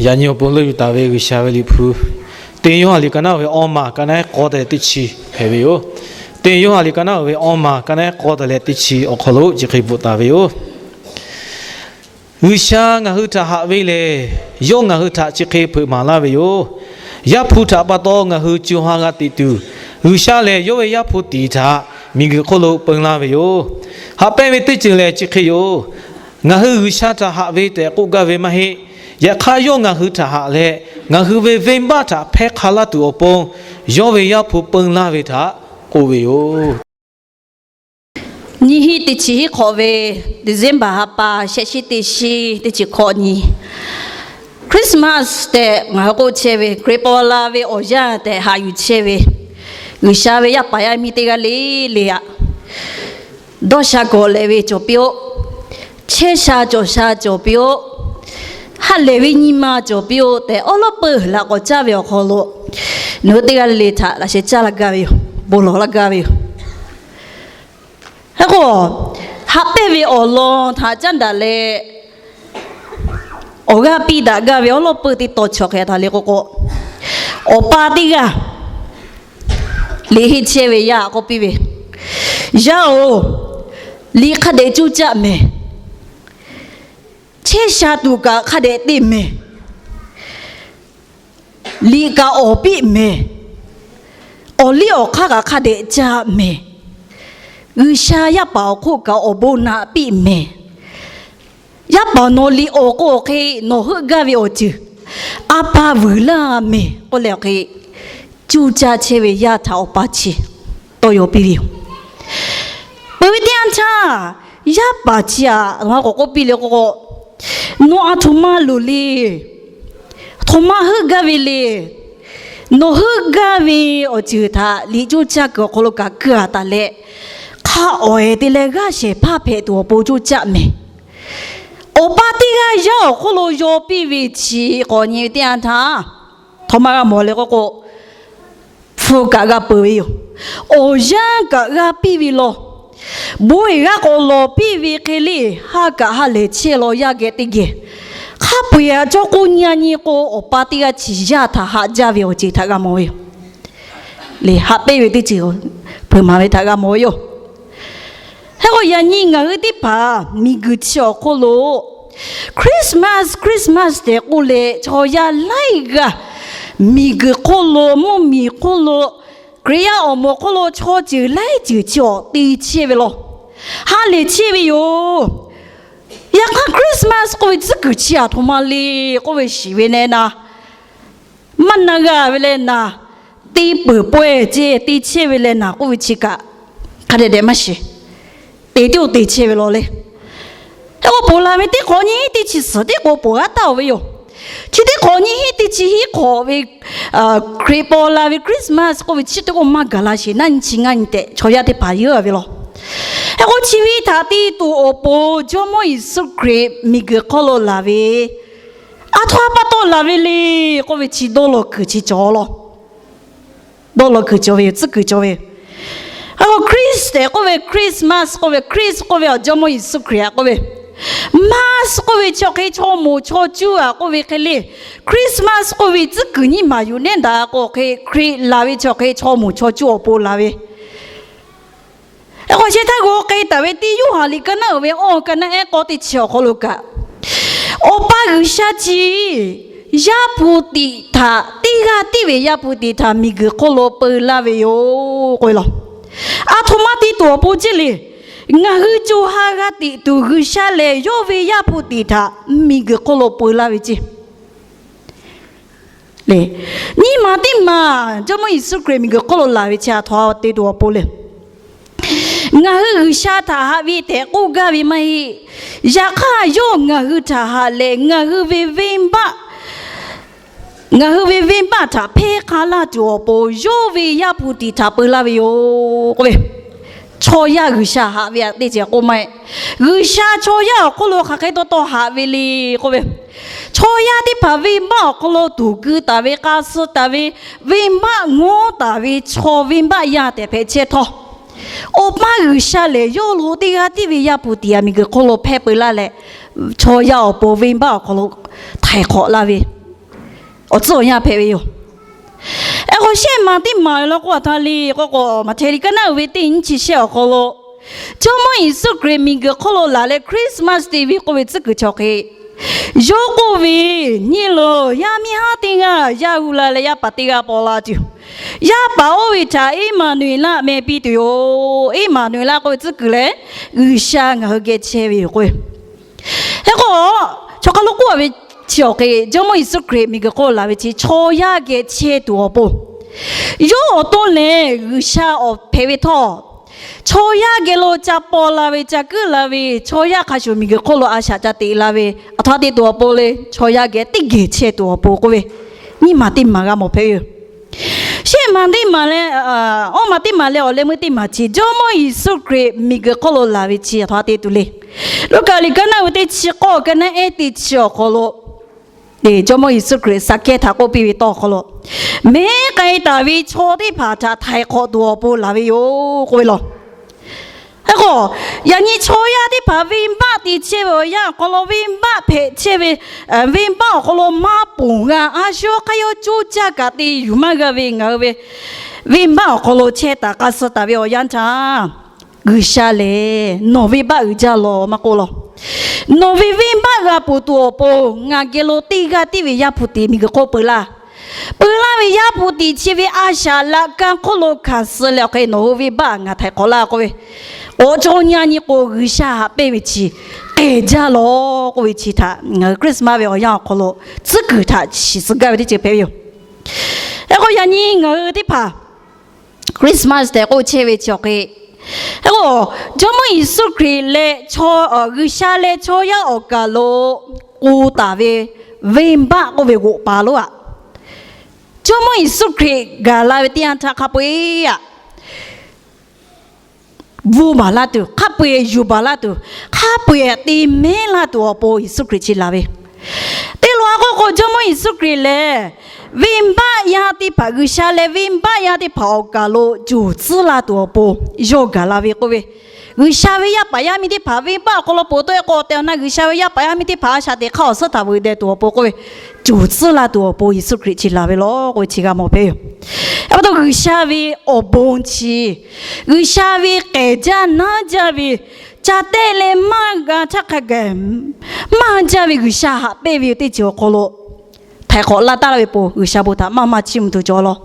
Yaꞈ nyi awˬ pon leuˆ yuˬ taˍ ve G'uiˬsha ve liꞈ hpu, Teˇ Yoˇhanˬ liꞈ ka naˉ uiˍ ve awˇ maˬ ka naˉ ehˉ k'awˇ te leh teˇ chi hpehꞈ ve yoˬ. Teˇ Yoˇhanˬ liꞈ ka naˉ uiˍ ve awˇ maˬ ka naˉ ehˉ k'awˇ te leh teˇ chi awˬ hk'aw lo chi hk'e bvuhꞈ taˍ ve yoˬ. G'uiˬsha ngaˬ hui htaꞈ haꞈ ve lehˬ, yawˇ ngaˬ hui htaꞈ chi hk'e hpeuꞈ maˍ laˇ ve yoˬ. Yaˇ hpu htaꞈ pa taw ngaˬ hui co ha g'a teꞈ tuˬ, G'uiˬsha lehˬ yawˇ ve Yaˇ hpu tiꞈ htaꞈ miˬguiˬ hk'oˆ lo peun laˇ ve yoˬ. Haꞈ pehnˇ ve teˇ ceuˬ lehˬ chi hk'e yoˬ. Ngaˬ hui G'uiˬsha htaꞈ haꞈ ve tehꞈ k'oˆ gaˇ ve maˇ heˆ. Yaꞈ hk'aˇ yawˇ ngaˬ hui htaꞈ haꞈ leh, ngaˬ hui ve venˇbaˆ htaꞈ hpehˇ hk'a laˇ tuˬ awˬ pon, yawˇ ve Yaˇ hpu peun laˇ ve htaꞈ k'oˆ ve yoˬ. Nyiˇ hinˉ teˇ chi hiˉ hk'awꞈ ve December ha pa shehˆ shiˉ teˇ shiˉ teˇ chi hkawꞈ nyi, Christmas tehꞈ ngaˬ hui k'oˆ chehˇ ve, Hkriꞈ paw la ve awˬ yanˇ tehꞈ haꞈ yuˬ chehˇ ve, G'uiˬsha ve yaˇ paˍ yaˇ miˇ teˇ g'aˇ le le aꞈ, dawˇ sha kawꞈ lehꞈ ve cawˬ piˇ-oˆ, chehˇ sha cawˬ sha cawˬ piˇ-oˆ, ha lehˬ ve nyi ma cawˬ piˇ-oˆ tehꞈ, awˉ lawˉ peuˬ laꞈ k'awꞈ caˇ ve awˬ hk'aw lo, nawˬ hui teˇ g'aˇ le le htaꞈ laꞈ sheh caˇ laˇ gaˇ ve yoˬ. Bon lawˬ laˇ gaˇ ve yoˬ. Hk'e k'o, haꞈ pehnˇ ve awˬ lawn htaꞈ caˉ daꞈ leh, awˬ g'aˇ piˇ daꞈ gaˇ ve awˉ lawˉ peuˬ teˇ tawn chi hk'e htaꞈ le k'o k'o, awˬ pa teˇ g'aˇ liꞈ henˇ chehˇ ve yaˇ k'oˆ piˇ ve, Yaˇ-oˬ, liꞈ hk'a dehꞈ cuˇ caˆ mehˍ. Chehˇ sha tuˬ kaꞈ hk'a dehꞈ te mehˍ. Liꞈ kaꞈ awˍ piˇ mehˍ. Awˬ liˇ awˬ hk'aˇ kaꞈ hk'a dehꞈ ca mehˍ. G'uiˬsha yaˇ paˍ awˬ hk'oˆ kaꞈ awˬ bon naꞈ piˇ mehˍ. Yaˇ paˍ nawˬ liꞈ awˍ k'o awˬ hk'e nawˬ heuˆ gaˇ ve awˬ ceuˬ a pa vuiˬ laˇ mehˍ k'oˆ leh awˬ hk'e, cuˇ caˇ chehˇ ve yaˇ htaꞈ awˬ pa chi tawˇ yaw piˇ ve yoˬ. Peuˬ ve teˇ yanˇ htaˇ, yaˇ paˍ chi aꞈ k'awꞈ k'oˆ piˇ le k'o k'o, Nawˬ aˬ htoꞈ ma loˍ le. Htoꞈ ma heuˆ gaˇ ve le. Nawˬ heuˆ gaˇ ve awˬ ceuˬ htaꞈ liꞈ cuˇ caˇ kuiˬ awˬ hk'aw lo kaꞈ keu-a taˍ leh, hk'a awˬ ehˍ te leh g'aˇ shehˍ hpaˇ hpehꞈ tuˬ awˬ pon cuˇ caˆ mehˍ. Awˬ pa teˇ g'aˇ yaˇ awˬ hk'oˆ lo yaw piˇ ve chi k'awꞈ nyi ve teˇ yanˇ htaˇ, htoꞈ ma g'a mawˬ le k'o k'o, hpu kaꞈ g'a peuˬ ve yoˬ. Awˬ yanˇ kaꞈ g'a piˇ ve law. Bon eˬ g'a k'awꞈ lawˬ piˇ ve hk'e le, ha kaꞈ ha lehˬ chehˇ law yaˇ geh teˇ geh. Hk'a peu-eˬ aꞈ cawˇ k'oˆ nyi-a nyi k'o, awˬ pa teˇ g'aˇ chi yaˇ htaꞈ haꞈ jaˇ ve awˬ ceuˬ htaꞈ g'a mawˬ ve yoˬ. Lehˬ, haꞈ pehnˇ ve teˇ ceuˬ peuˬ maˍ ve htaꞈ g'a mawˬ ve yoˬ. Hk'e k'o yaꞈ nyi ngaˬ hui teˇ hpaˍ miˬguiˬ chi awˬ hk'oˆ lo Christmas, Christmas tehꞈ k'oˆ leh chaw yaˇ laiˉ g'aˇ miˬguiˬ hk'oˆ lo, mvuhˇmiˬ hk'oˆ lo, Hkriꞈ yaˇ awˬ moˍ hk'oˆ lo chaw ceuˬ laiˉ ceuˬ chi awˬ te chehˇ ve law. Ha lehˬ chehˇ ve yoˬ. Yaꞈ hk'aˇ Christmas k'oˆ ve tcuhˉ kuiˬ chi aˬ htoꞈ ma le k'oˆ ve shiˍ ve nehˬ naˍ, maˇ na g'a ve leh naˍ, te peuˬ pawehˇ ceh te chehˇ ve leh naˍ k'oˆ ve chi kaꞈ, hk'a dehꞈ dehꞈ maˇ shiˍ. Te tiˉ-oˬ te chehˇ ve law le. Hk'e k'o ponˬ laˬ ve teˇ hk'awꞈ nyiˇ hinˉ teˇ chi suhˍ teˇ k'o ponˬ g'aˇ taˍ-oˬ ve yoˬ. Chi teˇ hk'awꞈ nyiˇ hinˉ teˇ chi hiˉ hk'awꞈ ve Hkriꞈ paw la ve Christmas k'oˆ ve chi teˇ k'o maˇ gaˬ la sheˍ, naˆ nyi chi ngaˇ nyi tehꞈ chaw yaˇ teˇ hpaˍ yeuˬ-a ve law. Hk'e k'o chi ve htaꞈ te tuˬ awˬ pon Jawˇmawˇ Yeˍsuˆ Hkriꞈ miˬguiˬ hk'oˆ lo laˬ ve, aˬ htoꞈ ma pa taw laˬ ve le k'oˆ ve chi dawˇ law kuiˬ chi cawˬ law. Dawˇ law kuiˬ cawˬ ve yoˬ, tcuhˉ kuiˬ cawˬ ve yoˬ. Hk'e k'o Christ tehꞈ k'oˆ ve, Christmas k'oˆ ve, Christ k'oˆ ve awˬ Jawˇmawˇ Yeˍsuˆ Hkriꞈ aꞈ k'oˆ ve, Mass k'oˆ ve chi awˬ hk'e chaw moˍ chaw cuˇ aꞈ k'oˆ ve hk'e le, Christmas k'oˆ ve tcuhˉ kuiˬ nyiˇ maˬ yuˬ nehˉ daꞈ k'o hk'e, Hkriꞈ laˬ ve chi awˬ hk'e chaw moˍ chaw cuˇ awˬ pon laˬ ve. Hk'e k'o shehˍ htaˇ g'aw k'ai taˍ ve teˇ Yoˇhanˬ liꞈ ka naˉ uiˍ ve awˇ ka naˉ ehˉ k'awˇ teˇ chi awˬ hk'aw lo kaꞈ, Awˬ pa G'uiˬsha chi Yaˇ hpu tiꞈ htaꞈ, teˇ g'aˇ tiˉ ve Yaˇ hpu tiꞈ htaꞈ miˬguiˬ hk'oˆ lo peu laˇ ve yoˬ k'oˆ ve law. Aˬ htoꞈ ma te tuˬ awˬ pon ceˇ le. Ngaˬ hui co ha g'a teꞈ tuˬ G'uiˬsha lehˬ yawˇ ve Yaˇ hpu tiꞈ htaꞈ miˬguiˬ hk'oˆ lo peu laˇ ve ceˇ. Lehˬ, nyiˇ maˬ teˇ maˬ Jawˇmawˇ Yeˍsuˆ Hkriꞈ miˬguiˬ hk'oˆ lo laˬ ve chi aˬ htoꞈ ma te tuˬ awˬ pon le. Ngaˬ hui G'uiˬsha htaꞈ haꞈ ve tehꞈ k'oˆ gaˇ ve maˇ heˆ. Yaꞈ hk'aˇ yawˇ ngaˬ hui htaꞈ haꞈ leh ngaˬ hui ve venˇbaˆ, ngaˬ hui ve venˇbaˆ htaꞈ hpehˇ hk'a laˇ tuˬ awˬ pon yawˇ ve Yaˇ hpu tiꞈ htaꞈ peu laˇ ve yoˬ k'oˆ ve. Chaw yaˇ G'uiˬsha haꞈ ve aꞈ teˇ ceuˬ k'oˆ maˇ heˆ. G'uiˬsha chaw yaˇ awˬ hk'oˆ lo hk'aˬ hk'e taw taw haꞈ ve le k'oˆ ve, chaw yaˇ teˇ hpaˍ venˇbaˆ awˬ hk'aw lo tuˍ keu taˍ ve, k'a suh taˍ ve, venˇbaˆ ngawˉ taˍ ve chaw venˇbaˆ yaˇ tehꞈ hpehꞈ chehˇ htawˇ, Awˬ pa G'uiˬsha lehˬ yawˇ lo teˇ g'aˇ tiˉ ve Yaˇ hpu tiꞈ htaꞈ miˬguiˬ hk'oˆ lo hpehˇ peu laˇ leh, chaw yaˇ awˬ pon venˇbaˆ awˬ hk'aw lo htaiˍ hk'awꞈ laˇ ve awˬ tcuhˉ awˬ yanˇ hpehꞈ ve yoˬ. Ehˉ k'o, shehˆ maˬ teˇ maˬ lo k'oˆ a htaˇ le k'oˆ k'o, Maꞈhtehˍ liꞈ kaˇ naˉ uiˍ ve teˇ nyiˇ chi shehˆ awˬ hk'aw lo, Jawˇmawˇ Yeˍsuˆ Hkriꞈ miˬguiˬ hk'oˆ lo laˬ leh Christmas te ve k'oˆ ve tcuhˉ kuiˬ chaw hk'e, yawˇ k'oˆ ve, nyi loˬ, yaˇ miˇ haˉ teˇ g'aˇ yaˇ hu la leh yaˇ paˍ teˇ g'aˇ paw la tuˬ, yaˇ paˍ oˇ ve htaꞈ Eˇmaˍnuˍeˍlaˆ meh piˇ tuˬ yoˬ. Eˇmaˍnuˍeˍlaˆ k'oˆ ve tcuhˉ kuiˬ lehˬ, G'uiˬsha ngaˬ hui geh chehˇ ve yoˬ k'oˆ ve. Ehˉ k'o, chaw hk'a lo k'oˆ a ve chi awˬ hk'e, Jawˇmawˇ Yeˍsuˆ Hkriꞈ miˬguiˬ hk'oˆ lo laˬ ve chi chaw yaˇ geh chehˇ tuˬ awˬ pon, yawˇ awˬ to lehˬ G'uiˬsha awˬ hpehꞈ ve htawˇ, chaw yaˇ geh lo ca paw la ve, ca kuiˉ la ve, chaw yaˇ hk'a shuˍ miˬguiˬ hk'oˆ lo a shaꞈ ca teꞈ la ve, aˬ htoꞈ ma te tuˬ awˬ pon le, chaw yaˇ geh teˇ geh chehˇ tuˬ awˬ pon k'oˆ ve, nyiˇ maˬ teˇ maˬ g'a mawˬ hpehꞈ ve yoˬ. Shehˆ maˬ teˇ maˬ leh awˇ maˬ teˇ maˬ leh awˬ leh meuˇ teˇ maˬ chi Jawˇmawˇ Yeˍsuˆ Hkriꞈ miˬguiˬ hk'oˆ lo laˬ ve chi aˬ htoꞈ ma te tuˬ le. Luˉkaꞈ liꞈ kaˇ naˉ uiˍ ve teˇ chi k'awˇ kaˇ naˉ ehˉ teˇ chi awˬ hk'aw lo, Jawˇmawˇ Yeˍsuˆ Hkriꞈ Saˍkehˇ htaꞈ k'oˆ piˇ ve tawˇ awˬ hk'aw lo, mehˉ k'ai taˍ ve chaw teˇ hpaˍ htaꞈ htaiˍ hk'awꞈ tuˬ awˬ pon laˬ ve yoˬ k'oˆ ve law. Ehˉ k'o, yaꞈ nyi chaw yaˇ teˇ hpaˍ venˇ baˆ te chehˇ ve awˬ yanˇ awˬ hk'aw lo, venˇ baˆ hpehꞈ chehˇ ve, venˇ baˆ awˬ hk'aw lo maˇ ponˬ g'a, a shu hk'aˇ yawˇ coˇ caˇ kaꞈ te yuˬ maˇ g'a ve ngaˬ hui ve venˇ baˆ awˬ hk'aw lo chehˇ taˍ k'a suh taˍ ve awˬ yanˇ htaˇ, G'uiˬsha lehˬ nawˬ venˇ baˆ uiˍ jaˇ lawˬ maˇ k'oˆ law. Nawˬ ve venˇ baˆ g'a ponˬ tuˬ awˬ pon ngaˬ geh lo teˇ g'aˇ tiˉ ve Yaˇ hpu tiꞈ miˬguiˬ hk'oˆ peu laˇ. Peu laˇ ve Yaˇ hpu tiꞈ chi ve a shaꞈ laꞈ ka hk'oˆ lo hkanˍ suh leh awˬ hk'e nawˬ hui venˇ baˆ ngaˬ htaiˍ hk'awꞈ laˇ k'oˆ ve, k'awꞈ caw nyi a nyi k'o, G'uiˬsha haꞈ pehnˇ ve chi k'ehˬ jaˇ lawˬ k'oˆ ve chi htaꞈ ngaˬ hui Christmas ve awˬ yanˇ awˬ hk'aw lo tcuhˉ kuiˬ htaꞈ shiˍ tcuh gaˇ ve teˇ ceuˬ hpehꞈ ve yoˬ. Ehˉ k'o, yaꞈ nyi ngaˬ hui teˇ hpaˍ Christmas tehꞈ k'oˆ chehˇ ve chi awˬ hk'e, ehˉ k'o, Jawˇmawˇ Yeˍsuˆ Hkriꞈ leh, G'uiˬsha leh chaw yaˇ awˬ kaˬ lo k'o taˍ ve venˇ baˆ k'oˆ ve g'oꞈ paˍ lonˉ aꞈ, Jawˇmawˇ Yeˍsuˆ Hkriꞈ gaˬ la ve teˇ yanˇ htaˇ hk'a peu-eˬ aꞈ, bvuhˇ baˬ laˇ tuˬ, hk'a peu-eˬ yuˬ baˬ laˇ tuˬ, hk'a peu-eˬ te mehˉ laˇ tuˬ awˬ pon Yeˍsuˆ Hkriꞈ chi laˬ ve. Teˇ lawn a k'oˆ k'o, Jawˇmawˇ Yeˍsuˆ Hkriꞈ lehˬ, venˇ baˆ yaˇ teˇ hpaˍ, G'uiˬsha leh venˇ baˆ yaˇ teˇ hpaˍ awˬ kaˬ lo coˬ tcuhˉ la tuˬ awˬ pon yawˇ gaˬ la ve k'oˆ ve, G'uiˬsha ve yaˇ paˍ yaˇ miˇ teˇ hpaˍ venˇ baˆ awˬ hk'aw lo poˬ tawˆ e k'o, te awˬ na G'uiˬsha ve yaˇ paˍ yaˇ miˇ teˇ hpaˍ a shaꞈ teꞈ hk'aˇ awˬ suhˉ htaꞈ veuꞈ deh tuˬ awˬ pon k'oˆ ve, coˬ tcuhˉ la tuˬ awˬ pon Yeˍsuˆ Hkriꞈ chi laˬ ve lawˬ k'oˆ ve chi g'a mawˬ hpehꞈ ve yoˬ. Awˬ pa taw G'uiˬsha ve awˬ bon chi, G'uiˬsha ve k'ehˬ jaˇ naˉ jaˇ ve, ca tehˆ leh maˇ g'a htaˇ hk'a gaˬ maˇ jaˇ ve G'uiˬsha haꞈ pehnˇ ve teˇ ceuˬ awˬ hk'aw lo htaiˍ hk'awꞈ laˇ taˍ ve po G'uiˬsha bon htaꞈ maˇ maˇ chiˇ mvuh tuˬ cawˬ law.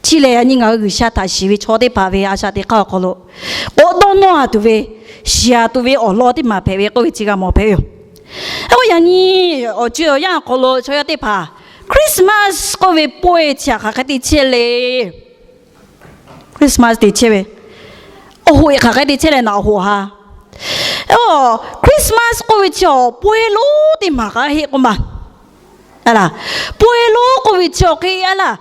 Chi lehˬ, yaꞈ nyi ngaˬ hui G'uiˬsha htaꞈ shiˍ ve chaw teˇ hpaˍ ve a shaꞈ teꞈ hk'aˇ awˬ hk'aw lo k'awꞈ dawˇ nawˇ a tuˬ ve, shiˍ a tuˬ ve awˬ lawn teˇ maˬ hpehꞈ ve k'oˆ ve chi g'a mawˬ hpehꞈ ve yoˬ. Ehˉ k'o, yaꞈ nyi awˬ co awˬ yanˇ awˬ hk'aw lo chaw yaˇ teˇ hpaˍ Christmas k'oˆ ve pawehˇ chi hk'aˬ hk'e te chehˇ le. Christmas te chehˇ ve, awˬ hoꞈ e hk'aˬ hk'e te chehˇ leh naꞈ awˬ hoꞈ ha. Ehˉ k'o, Christmas k'oˆ ve chi awˬ pawehˇ lonˉ teˇ maˬ k'a heˆ k'oˆ ma. Aˬ laˬ, pawehˇ lonˉ k'oˆ ve chi awˬ hk'e aˬ laˬ,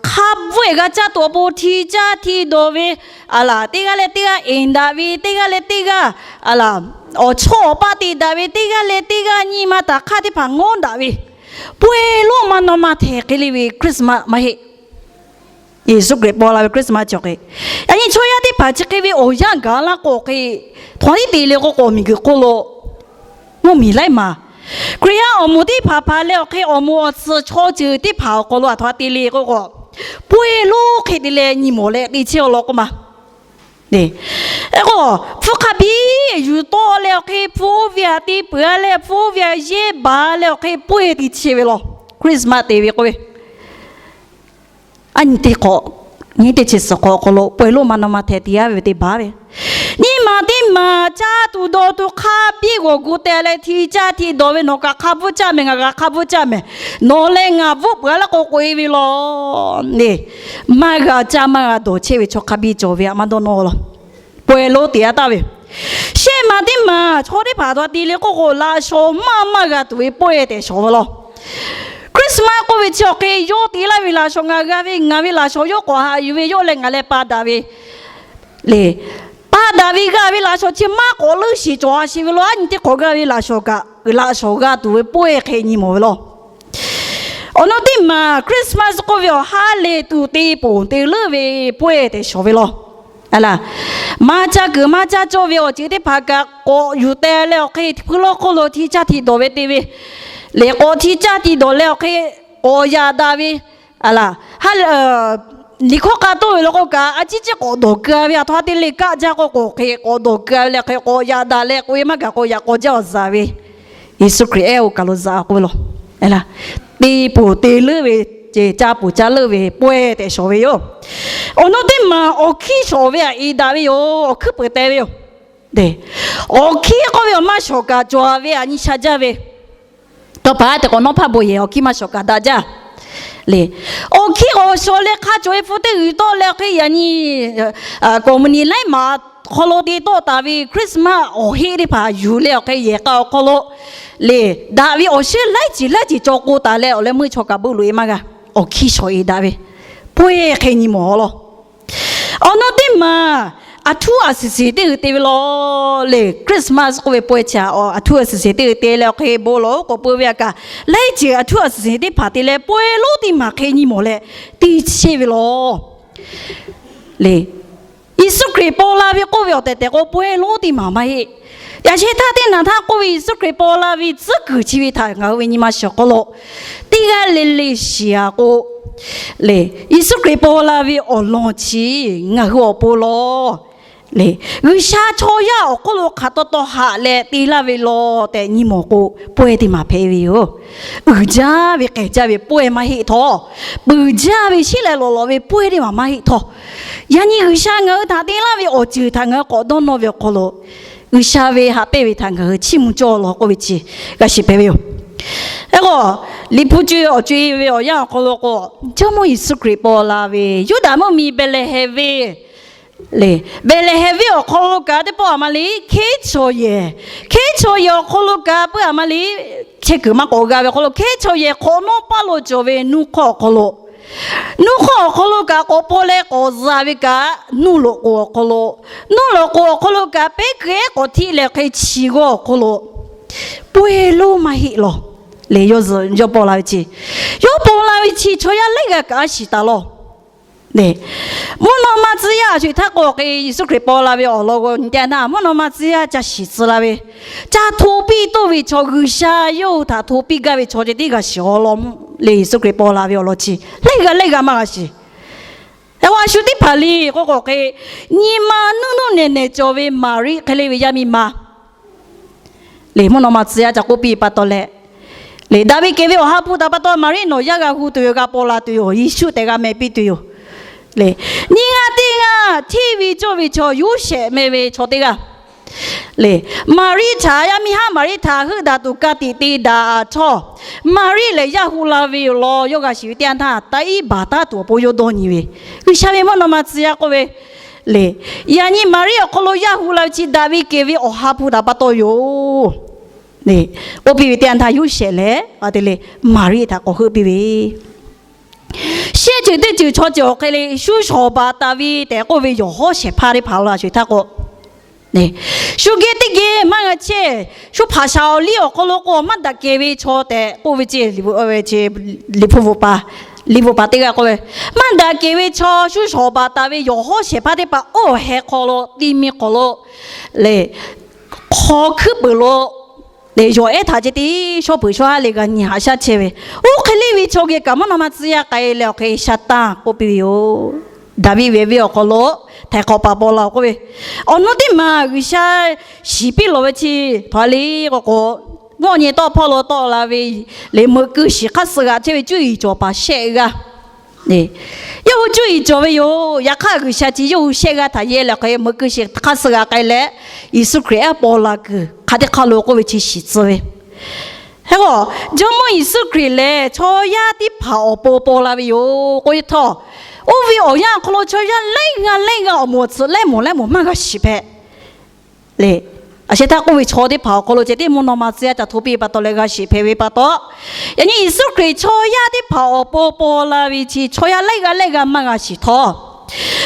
hk'a bvuhˆ e g'a caˇ tuˬ awˬ pon hti caˇ hti dawˬ ve, aˬ laˬ, teˇ g'aˇ leh teˇ g'aˇ eˍ daꞈ ve, teˇ g'aˇ leh teˇ g'aˇ, aˬ laˬ, awˬ chawˇ awˬ paˆ te daꞈ ve, teˇ g'aˇ leh teˇ g'aˇ nyi ma taˍ hk'aˇ teˇ hpaˍ ngawˉ daꞈ ve, pawehˇ lonˉ maˇ naw ma htehˍ hk'e le ve Christmas maˇ heˆ. Yeˍsuˆ Hkriꞈ paw la ve Christmas chi awˬ hk'e, yaꞈ nyi chaw yaˇ teˇ hpaˍ chi hk'e ve awˬ yanˇ gaˬ laˇ k'o hk'e, htawnˍ tiˉ te le k'oˆ k'o, miˬguiˬ hk'oˆ lo mvuhˇmiˬ laiˉ maˬ Hkriꞈ yaˇ awˬ moˍ teˇ hpaˍ hpaˍ leh awˬ hk'e awˬ moˍ awˬ tcuhˍ chaw ceuˬ teˇ hpaˍ awˬ hk'aw lo aˬ htoꞈ ma te le k'oˆ k'o, pawehˇ lonˉ hk'e te leh nyi mawˬ leh te chehˇ aw law k'oˆ ma. Ehˉ k'o, hpu hk'a biˇ yuˬ tawˆ leh awˬ hk'e hpu oˇ ve aꞈ te peuˬ a leh hpu oˇ ve aꞈ yehˇ baˬ leh awˬ hk'e pawehˇ te chehˇ ve law. Christmas te ve k'oˆ ve, aˬ nyi teˇ hk'awꞈ, nyi teˇ chi suhˍ hk'awꞈ hk'aw lo pawehˇ lonˉ maˇ naw ma htehˍ te aˉ ve te baˬ ve, nyi ma teˇ maˬ caˇ tuˬ dawˬ tuˬ hk'a biˇ g'awˬ gu teh leh hti caˇ hti dawˬ ve, nawˬ kaꞈ hk'a bvuhˆ caˇ mehˍ, ngaˬ kaꞈ hk'a bvuhˆ caˇ mehˍ, nawˬ leh ngaˬ bvuhˆ peuˬ a laˇ k'o k'oꞈ e ve law. Maˇ g'a caˇ maˇ g'a dawˬ chehˇ ve chaw hk'a biˇ cawˬ ve aꞈ maˇ dawˇ nawˇ law. Pawehˇ lonˉ te aˉ taˍ ve, shehˆ maˬ teˇ maˬ chaw teˇ hpaˍ aˬ htoꞈ ma te le k'oˆ k'o, laꞈ shawnˍ maˇ maˇ g'a tuˬ ve pawehˇ tehꞈ shawˍ ve law. Christmas k'oˆ ve chi awˬ hk'e yawˇ te laˇ ve laꞈ shawnˍ ngaˬ g'a ve, ngaˬ ve laꞈ shawnˍ yawˇ k'awꞈ haꞈ yuˬ ve, yawˇ leh ngaˬ leh pa daꞈ ve le. Pa daꞈ ve g'a ve laꞈ shawnˍ chi maˇ k'awꞈ leuˆ shiˍ cawˬ a sheˍ ve law. Aˬ nyi teˇ hk'awꞈ g'a ve laꞈ shawnˍ kaꞈ, laꞈ shawnˍ g'a tuˬ ve pawehˇ hk'e nyi mawˬ ve law. Awˬ naw teˇ maˬ Christmas k'oˆ ve awˬ ha lehˬ tuˬ te ponˬ te leuˆ ve pawehˇ tehꞈ shawˍ ve law. Aˬ laˬ, maˇ caˇ kuiˬ maˇ caˇ cawˇ ve awˬ ceuˬ teˇ hpaˍ kaꞈ k'awꞈ yuˬ teh leh awˬ hk'e hpuiˇ lawˉ hk'oˆ lo hti caˇ hti dawˬ ve te ve, lehˬ k'awꞈ hti caˇ hti dawˬ leh awˬ hk'e k'awꞈ yaꞈ daꞈ ve, a laˬ, ha lehˬ, liꞈ hkawˇ k'a tawˆ ve law k'o kaꞈ, a ciˉ ciˉ k'awꞈ dawˬ keu-a ve, a htoꞈ ha te leh kaˆ jaˇ k'o k'o hk'e k'awꞈ dawˬ keu-a ve leh hk'e k'awꞈ yaꞈ daꞈ leh k'oꞈ-e maˇ gaˬ k'o yaꞈ k'aw jaˇ awˬ zaˍ ve, Yeˍsuˆ Hkriꞈ ehˉ-oˬ kaˬ lo zaꞈ k'oˆ ve law. Te poˬ te leuˉ ve, ca poˬ ca leuˉ ve pawehˇ tehꞈ shawˍ ve yoˬ. Awˬ naw teˇ maˬ awˬ hkiˇ shawˍ ve aꞈ e daꞈ ve yoˬ. Awˬ hkuiˉ peuˍ teh ve yoˬ. Awˬ hkiˇ k'oˆ ve awˬ maˇ shawˍ kaꞈ cawˬ ve aꞈ nyi sha jaˇ ve, tawˇ pa te k'awꞈ nawˉ hpaˇ bon yehˬ awˬ hkiˇ maˇ shawˍ kaꞈ daꞈ jaˇ le. Awˬ hkiˇ k'awꞈ shawˍ leh hk'a cawˬ ve hpu teˇ g'uiˬ tawˆ leh hk'e yaꞈ nyi company laiˉ maˬ hk'aw lo te tawˆ taˍ ve Christmas awˬ heˆ teˇ hpaˍ yuˬ leh awˬ hk'e yehˬ k'a awˬ hk'aw lo le, daꞈ ve awˬ shinˉ laiˉ ceuˬ laiˉ ceuˬ cawˬ k'o taˍ leh awˬ leh meuˇ chaw kaꞈ beuˆ loꞈ-e maˇ g'a. Awˬ hkiˇ shawˍ-e daꞈ ve pawehˇ hk'e nyi mawˬ-a law. Awˬ naw teˇ maˬ aˬ htuˉ aˬ shiˍ shiˍ teˇ g'uiˬ te ve law le. Christmas k'oˆ ve pawehˇ chi aˬ htuˉ aˬ shiˍ shiˍ teˇ g'uiˬ te leh awˬ hk'e bon lawˬ-oˬ k'awꞈ peu ve aꞈ kaꞈ, laiˉ ceuˬ aˬ htuˉ aˬ shiˍ shiˍ teˇ hpaˍ te leh pawehˇ lonˉ teˇ maˬ hk'e nyi mawˬ leh te chehˇ ve law le. Yeˍsuˆ Hkriꞈ paw la ve k'oˆ ve awˬ tehˬ tehˬ k'o pawehˇ lonˉ teˇ maˬ maˇ heˆ. Yaꞈ sheh htaˇ teˇ naˬ htaˇ k'oˆ ve Yeˍsuˆ Hkriꞈ paw la ve tcuhˉ kuiˬ chi ve htaꞈ ngaˬ hui ve nyi ma shiˍ awˬ hk'aw lo teˇ g'aˇ le le shiˍ-a k'o le, Yeˍsuˆ Hkriꞈ paw la ve awˬ lawn chi ngaˬ hui awˬ pon law le, G'uiˬsha chaw yaˇ awˬ hk'oˆ lo hk'aˬ taw taw haꞈ leh te laˇ ve law tehꞈ nyi mawˬ k'o, pawehˇ teˇ maˬ hpehꞈ ve yoˬ. Uiˍ jaˇ ve k'ehˬ jaˇ ve pawehˇ maˇ heˆ htawˇ, peuˬ jaˇ ve sheˉ leh lawꞈ lawꞈ ve pawehˇ teˇ maˬ maˇ heˆ htawˇ, yaꞈ nyi G'uiˬsha ngaˬ hui htaꞈ te laˇ ve awˬ ceuˬ htaꞈ ngaˬ hui k'awꞈ dawˇ nawˇ ve awˬ hk'aw lo, G'uiˬsha ve haꞈ pehnˇ ve htaꞈ ngaˬ hui chiˇ mvuh cawˇ law k'oˆ ve chi g'a shiˍ hpehꞈ ve yoˬ. Hk'e k'o, Liꞈ hpu co awˬ co-e ve awˬ yanˇ awˬ hk'aw lo k'o, Jawˇmawˇ Yeˍsuˆ Hkriꞈ paw la ve Yuˇdaꞈ mvuhˇmiˬ Behˍlehˍhehnˍ venˇ le, Behˍlehˍhehnˍ venˇ awˬ hk'aw lo kaꞈ teˇ pawˆ aˬ ma le, hkehˉ chaw yehˬ, hkehˉ chaw yehˬ awˬ hk'aw lo kaꞈ peuˬ aˬ ma le, chehˇ kuiˬ maˇ k'awꞈ g'a ve awˬ hk'aw lo hkehˉ chaw yehˬ hk'awꞈ nawˉ paˇ lo cawˬ ve nuˇ hk'awˇ awˬ hk'aw lo, nuˇ hk'awˇ awˬ hk'aw lo kaꞈ k'awꞈ paw leh k'awꞈ zaꞈ ve kaꞈ nuˇ loꞈ k'oˍ awˬ hk'aw lo, nuˇ loꞈ k'oˍ awˬ hk'aw lo kaꞈ pehˉ kuiˬ ehˉ k'awꞈ htiˆ leh hk'e chi g'awˇ awˬ hk'aw lo, pawehˇ lonˉ maˇ heˆ law. Le, yawˇ zuhꞈ yawˇ paw la ve chi, yawˇ paw la ve chi chaw yaˇ laiˉ g'aˇ kaꞈ a shiˍ taˍ law. Mvuhˇ naw ma tcuh yaˇ a shuˍ htaˇ k'o hk'e Yeˍsuˆ Hkriꞈ paw la ve awˬ lawn g'aw nyi teˇ yanˇ, mvuhˇ naw ma tcuh yaˇ ca shiˍ tcuh la ve, ca hto piˇ toˇ ve chaw, G'uiˬsha yawˇ hui htaꞈ hto piˇ gaˇ ve chaw ceh tiˉ g'a shiˍ awˬ lawn le. Yeˍsuˆ Hkriꞈ paw la ve awˬ lawn chi laiˉ g'aˇ laiˉ g'aˇ maˇ g'a shiˍ. Eˬ, a shu teˇ hpaˍ le k'o k'o hk'e, nyi ma nuˇ nuˇ nehˬ nehˬ cawˬ ve Maˍriˆ hk'e le ve yaˇ miˇ ma le, mvuhˇ naw ma tcuh yaˇ ca k'oˆ piˇ pa taw leh, le, daꞈ ve kehˬ ve Awˬ ha hpu htaꞈ pa taw Maˍriˆ nawˬ yaˇ g'a hu tuˬ yoˬ, g'a paw la tuˬ yoˬ, Yeˍsuˆ tehꞈ g'a meh piˇ tuˬ yoˬ. Le, nyi g'aˇ teˇ g'aˇ hteˇ ve cawˇ ve chaw Yoˇsehꞈ meh ve chaw teˇ g'aˇ le, Maˍriˆ htaꞈ, yaˇ miˇ haˉ Maˍriˆ htaꞈ heuˆ daꞈ tuˬ ka tiꞈ te daꞈ htawˇ, Maˍriˆ lehˬ yaˇ hu la ve yoˬ law. Yawˇ g'a shiˍ ve teˇ yanˇ htaˇ, taꞈ iˉ baˬ taˉ tuˬ awˬ pon yawˇ dawˇ nyi ve, G'uiˬsha ve mvuhˇ naw ma tcuh yaˇ k'oˆ ve le, yaꞈ nyi Maˍriˆ awˬ hk'aw lo yaˇ hu la ve chi daꞈ ve kehˬ ve Awˬ ha hpu htaꞈ pa taw yoˬ. K'oˆ piˇ ve teˇ yanˇ htaˇ Yoˇsehꞈ lehˬ a te le, Maˍriˆ htaꞈ k'awꞈ heuˆ piˇ ve shehˆ ceuˬ teˇ ceuˬ chaw ceuˬ awˬ hk'e le, shu shawˍ baˬ taˍ ve tehꞈ k'oˆ ve yawˬ hawˉ shehˍ hpaˇ teˇ hpaˍ lo a shuˍ htaˇ k'o, shu geh teˇ geh maˇ g'a chehˇ, shu hpaˍ shaˍ awˬ liˇ awˬ hk'aw lo k'o maˇ daꞈ kehˬ ve chaw tehꞈ k'oˆ ve ce, Liꞈ hpu bvuhꞈ pa, Liꞈ bvuhꞈ pa teˇ g'aˇ k'oˆ ve, maˇ daꞈ kehˬ ve chaw shu shawˍ baˬ taˍ ve yawˬ hawˉ shehˍ hpaˇ teˇ hpaˍ awˬ heh hk'aw lo, ti mi hk'aw lo le, hk'aw hkuiˉ peuˬ lo, yawˬ ehˉ htaꞈ ceh tiˉ shawˉ peuˬ shawˉ haˉ le g'a nyi haꞈ shaˉ chehˇ ve, oˇ hk'e le ve chaw geh kaꞈ mvuhˇ naw ma tcuh yaˇ k'ai leh awˬ hk'e sha tanˇ k'oˆ piˇ ve yoˬ. Daˍviˆ ve venˇ awˬ hk'aw lo htaiˍ hk'awꞈ paˍ paw la-oˬ k'oˆ ve, awˬ naw teˇ maˬ G'uiˬsha shiˍ piˇ lawˬ ve chi htaꞈ le k'o k'o, mvuhˇ nyi tawˆ hpawˇ lo tawˆ la ve le, meuꞈ keu shiˍ hk'aˇ suh g'aꞈ chehˇ ve cuˇ yiˍ cawˬ paˍ shehˆ g'aˇ yawˇ hui cuˇ yiˍ cawˬ ve yoˬ. Yaꞈ hk'aˇ G'uiˬsha chi yawˇ hui shehˆ g'aˇ htaꞈ yehˇ leh hk'e meuꞈ keu shiˍ hk'aˇ suh g'aꞈ k'ai leh, Yeˍsuˆ Hkriꞈ ehˉ paw la kuiˬ hk'a teˇ hk'aˇ lo k'oˆ ve chi shiˍ tcuh ve. Hk'e k'o, Jawˇmawˇ Yeˍsuˆ Hkriꞈ lehˬ chaw yaˇ teˇ hpaˍ awˬ pon paw la ve yoˬ k'oˆ ve htawˇ, oˇ ve awˬ yanˇ awˬ hk'aw lo chaw yaˇ laiˉ g'aˇ laiˉ g'aˇ awˬ moˍ awˬ tsuhꞈ lehˉ moˍ lehˉ moˍ maˇ g'a shiˍ hpehꞈ le. A sheh htaˇ k'oˆ ve chaw teˇ hpaˍ awˬ hk'aw lo ceh tiˉ mvuhˇ naw ma tcuh yaˇ ca hto piˇ pa taw leh g'a shiˍ hpehꞈ ve pa taw, yaꞈ nyi Yeˍsuˆ Hkriꞈ chaw yaˇ teˇ hpaˍ awˬ pon paw la ve chi chaw yaˇ laiˉ g'aˇ laiˉ g'aˇ maˇ g'a shiˍ htawˇ,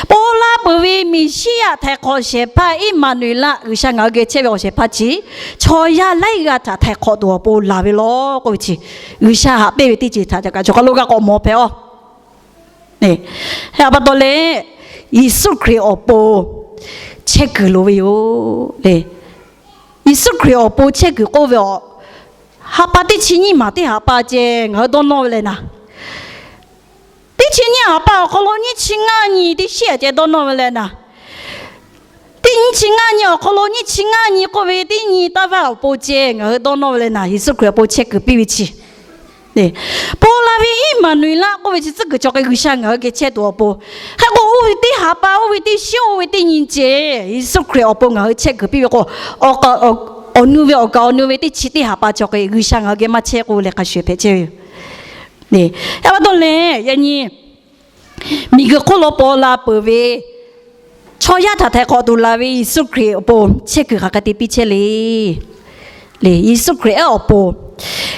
paw la peuˬ ve Meˍsiˉyaꞈ htaiˍ hk'awꞈ shehˍ hpaˇ Iˉmaˍnuˍeˍlaˆ, G'uiˬsha ngaˬ hui geh chehˇ ve awˬ shehˍ hpaˇ chi chaw yaˇ laiˉ g'aˇ htaꞈ htaiˍ hk'awꞈ tuˬ awˬ pon laˬ ve law k'oˆ ve chi, G'uiˬsha haꞈ pehnˇ ve teˇ ceuˬ htaꞈ ca kaꞈ chaw hk'a lo g'a k'awꞈ mawˬ hpehꞈ-oˬ. Hk'e pa taw leh, Yeˍsuˆ Hkriꞈ awˬ pon chehˇ kuiˬ loˍ ve yoˬ le. Yeˍsuˆ Hkriꞈ awˬ pon chehˇ kuiˬ k'oˆ ve awˬ, ha pa teˇ chi nyiˇ maˬ teˇ haꞈ pa ceh ngaˬ hui dawˇ nawˇ ve leh naˍ, Teˇ chi nyiˇ ha pa awˬ hk'aw lo nyiˇ chi ngaˇ nyi teˇ shiˉ aꞈ ceh dawˇ nawˇ ve leh naˍ, teˇ nyiˇ chi ngaˇ nyi awˬ hk'aw lo nyiˇ chi ngaˇ nyi k'oˆ ve teˇ nyi taˇ vaˇ awˬ pon ceh ngaˬ hui dawˇ nawˇ ve leh naˍ, Yeˍsuˆ Hkriꞈ awˬ pon chehˇ kuiˬ piˇ ve chi paw la ve Iˉmaˍnuˍeˍlaˆ k'oˆ ve chi tcuhˉ kuiˬ chaw hk'e G'uiˬsha ngaˬ hui geh chehˇ tuˬ awˬ pon, hk'e k'o oˇ ve teˇ ha pa, oˇ ve teˇ shiˉ, oˇ ve teˇ nyi ceh Yeˍsuˆ Hkriꞈ awˬ pon ngaˬ hui chehˇ kuiˬ piˇ ve k'o, awˬ nu ve awˬ kaˍ awˬ nu ve teˇ chi teˇ ha pa chaw hk'e G'uiˬsha ngaˬ hui geh maˇ chehˇ k'o leh hk'a shuˍ hpehꞈ chehˇ ve yoˬ. Yaꞈ pa taw lehˬ yaꞈ nyi miˬguiˬ hk'oˆ lo paw la peuˬ ve chaw yaˇ htaꞈ htaiˍ hk'awꞈ tuˬ laˬ ve Yeˍsuˆ Hkriꞈ awˬ pon chehˇ kuiˬ hk'aˬ hk'e te piˇ chehˇ le. Yeˍsuˆ Hkriꞈ ehˉ awˬ pon,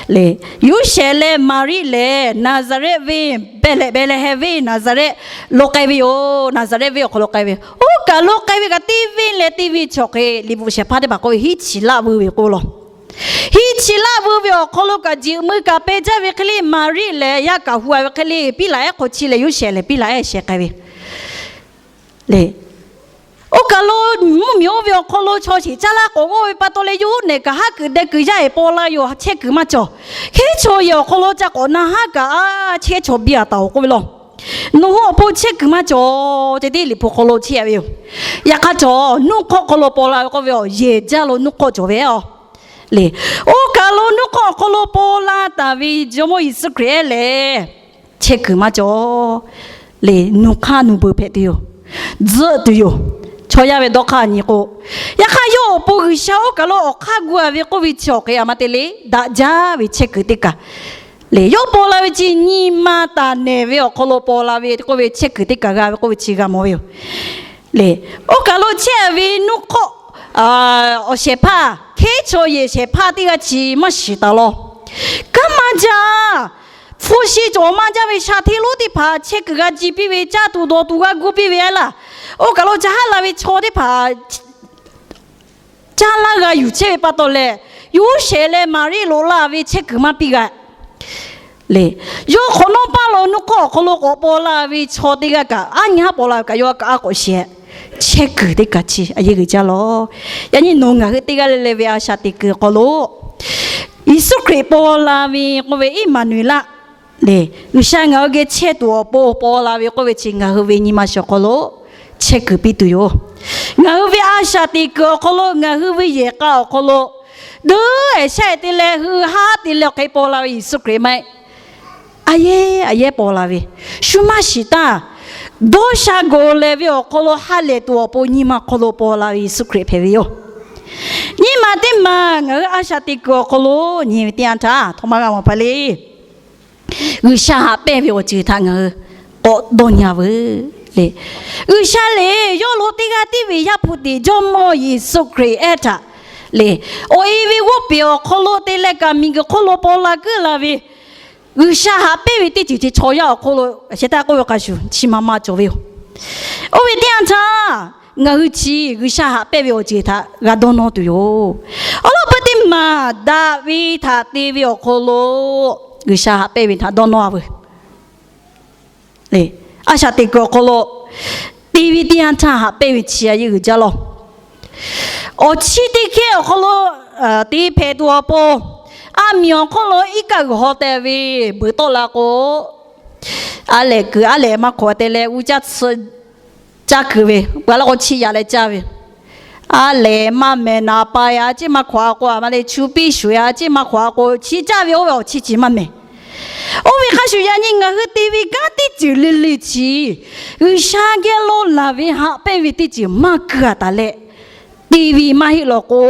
Yoˇsehꞈ leh Maˍriˆ lehˬ Naˍzaˍrehˆ venˇ, Behˍlehˍ, Behˍlehˍhehnˍ venˇ Naˍzaˍrehˆ lo k'ai ve yoˬ. Naˍzaˍrehˆ venˇ awˬ hk'aw lo k'ai ve, oˇ kaˬ lo k'ai ve kaꞈ teˇ venˇ leh teˇ venˇ chaw hk'e liꞈ bvuhꞈ shehˍ hpaˇ teˇ hpaˍ k'oˆ ve hiˉ chi laˆ vuiˇ ve k'o law, hiˉ chi laˆ vuiˇ ve awˬ hk'aw lo kaꞈ jiꞈ mui kaꞈ peh jaˇ ve hk'e le, Maˍriˆ lehˬ yaˇ kaꞈ hu a ve hk'e le, Piˉlaꞈ ehˉ hk'aw chi leh Yoˇsehꞈ lehˬ Piˉlaꞈ ehˉ sheh k'ai ve le. Oˇ kaˬ lo mvuhˇmiˬ oˇ ve awˬ hk'aw lo chaw sheˍ caˇ laˇ k'awꞈ g'awˇ ve pa taw leh, yawˇ neˬ kaꞈ haˉ kuiˬ deh kuiˬ yaˇ eˬ paw la yoˬ, chehˇ kuiˬ maˇ cawˬ. Hkehˉ chaw yehˬ awˬ hk'aw lo ca k'awꞈ na haˉ kaꞈ a chehˇ chaw biˇ a taˍ-oˬ k'oˆ ve law. Nawˬ hui awˬ pon chehˇ kuiˬ maˇ cawˬ ceh tiˉ liꞈ hpu hk'aw lo chehˇ a ve yoˬ. Yaꞈ hk'aˇ cawˬ nuˇ hk'awˆ hk'aw lo paw la ve k'oˆ ve, yehˬ jaˇ lo nuˇ hk'awˆ cawˬ ve a. Oˇ kaˬ lo nuˇ hk'awˆ awˬ hk'aw lo paw la taˍ ve Jawˇmawˇ Yeˍsuˆ Hkriꞈ ehˉ lehˬ, chehˇ kuiˬ maˇ cawˬ le. Nuˬ hk'aˇ nuˬ beuˬ hpehꞈ tuˬ yoˬ. Tzuhˆ tuˬ yoˬ. Chaw yaˇ ve dawˇ hk'aˇ nyi k'o, yaꞈ hk'aˇ yawˇ awˬ pon G'uiˬsha oˇ kaˬ lo awˬ hk'aˇ gu a ve k'oˆ ve chi awˬ hk'e a ma te le, daꞈ jaˇ ve chehˇ kuiˬ teˇ kaˬ le. Yawˇ paw la ve chi nyi ma taˍ nehˬ ve awˬ hk'aw lo paw la ve k'oˆ ve, chehˇ kuiˬ teˇ kaˬ g'a ve k'oˆ ve chi g'a mawˬ ve yoˬ le. Oˇ kaˬ lo chehˇ a ve nuˇ hk'awˆ awˬ shehˍ hpaˇ, hkehˉ chaw yehˬ shehˍ hpaˇ teˇ g'aˇ chi maˇ shiˍ taˍ law. Kanˉ maˇ jaˇ. Hpu shi cawˬ maˇ jaˇ ve sha hteˇ lonˉ teˇ hpaˍ chehˇ kuiˬ g'a ji piˇ ve, caˇ tuˬ dawˬ tuˬ g'a gu piˇ ve a laˇ. Oˇ kaˬ lo ca haˉ la ve chaw teˇ hpaˍ caˇ laˇ g'a yuˬ chehˇ ve pa taw leh, Yoˇsehꞈ leh Maˍriˆ loꞈ la ve chehˇ kuiˬ maˇ piˇ g'a le. Yawˇ hk'awꞈ nawˉ paˇ lo nuˇ hk'awˆ awˬ hk'aw lo k'awꞈ paw la ve chaw teˇ g'aˇ kaꞈ, aˉ nyi haˉ paw la ve kaꞈ yawˇ kaꞈ aˉ k'awꞈ shehˍ. Chehˇ kuiˬ teˇ kaˬ chi a yehˬ g'uiˬ jaˇ law. Yaꞈ nyi nawˬ ngaˬ hui teˇ g'aˇ le le ve a shaꞈ teꞈ kuiˬ awˬ hk'aw lo Yeˍsuˆ Hkriꞈ paw la ve k'oˆ ve Iˉmaˍnuˍeˍlaˆ le, G'uiˬsha ngaˬ hui geh chehˇ tuˬ awˬ pon paw la ve k'oˆ ve chi ngaˬ hui ve nyi ma shiˍ awˬ hk'aw lo chehˇ kuiˬ piˇ tuˬ yoˬ. Ngaˬ hui ve a shaꞈ teꞈ kuiˬ awˬ hk'aw lo, ngaˬ hui ve yehˬ k'a awˬ hk'aw lo, deuˇ ehˍ shaˆ ehˍ te leh hui haˉ te leh awˬ hk'e paw la ve Yeˍsuˆ Hkriꞈ maˇ heˆ. A yehˉ a yehˉ paw la ve, shu maˇ shiˍ taˇ, dawˇ sha gawˬ lehˬ ve awˬ hk'aw lo ha lehˬ tuˬ awˬ pon nyi ma hk'aw lo paw la ve Yeˍsuˆ Hkriꞈ hpehꞈ ve yoˬ. Nyi ma teˇ maˬ ngaˬ hui a shaꞈ teꞈ kuiˬ awˬ hk'aw lo nyi ve teˇ yanˇ htaˇ, htawˇ maˇ g'a mawˬ hpaˇ le. G'uiˬsha haꞈ pehnˇ ve awˬ ceuˬ htaꞈ ngaˬ hui k'awꞈ dawˇ nyi a veuˬ le. G'uiˬsha lehˬ yawˇ lo teˇ g'aˇ tiˉ ve Yaˇ hpu tiꞈ Jawˇmawˇ Yeˍsuˆ Hkriꞈ ehˉ htaꞈ le, awˬ e ve g'oˇ peˬ awˬ hk'aw lo te leh kaꞈ miˬguiˬ hk'oˆ lo paw la kuiˉ la ve, G'uiˬsha haꞈ pehnˇ ve teˇ ceuˬ chi chaw yaˇ awˬ hk'oˆ lo a sheh taˇ k'oˆ ve hk'a shuˍ chi ma ma cawˬ ve yoˬ. Oˇ ve teˇ yanˇ htaˇ, ngaˬ hui chi G'uiˬsha haꞈ pehnˇ ve awˬ ceuˬ htaꞈ g'a dawˇ nawˇ tuˬ yoˬ. Awˬ lawn peuˬ teˇ maˬ daꞈ ve htaꞈ te ve awˬ hk'aw lo G'uiˬsha haꞈ pehnˇ ve htaꞈ dawˇ nawˇ a veuˬ le. A shaꞈ teꞈ kuiˬ awˬ hk'aw lo te ve teˇ yanˇ htaˇ haꞈ pehnˇ ve chi a yehˬ g'uiˬ jaˇ law. Awˬ chiˇ teˇ hkehˇ awˬ hk'aw lo te hpehꞈ tuˬ awˬ pon, aˬ miˍ awˬ hk'oˆ lo iˉ kaˆ g'uiˬ haw teh ve beuꞈ tawˆ la k'o, a lehˬ kuiˬ a lehˬ maˇ hk'awꞈ te leh g'uˇ caˇ tsuhˇ caˇ kuiˬ ve, pa laˇ k'o chiˇ yaꞈ leh caˇ ve, a lehˬ maˇ mehˬ naˍ pa ya a ciˉ maˇ hk'awꞈ a k'o, a ma le chu piˇ shuˍ ya a ciˉ maˇ hk'awꞈ a k'o, chi caˇ ve oˇ ve awˬ chiˇ chi maˇ mehˬ. Oˇ ve hk'a shuˍ yaꞈ nyi ngaˬ hui te ve kanˉ teˇ ceuˬ le le chi, G'uiˬsha geh lo laˬ ve haꞈ pehnˇ ve teˇ ceuˬ maˇ keu a taˍ leh, te ve maˇ heˆ law k'o,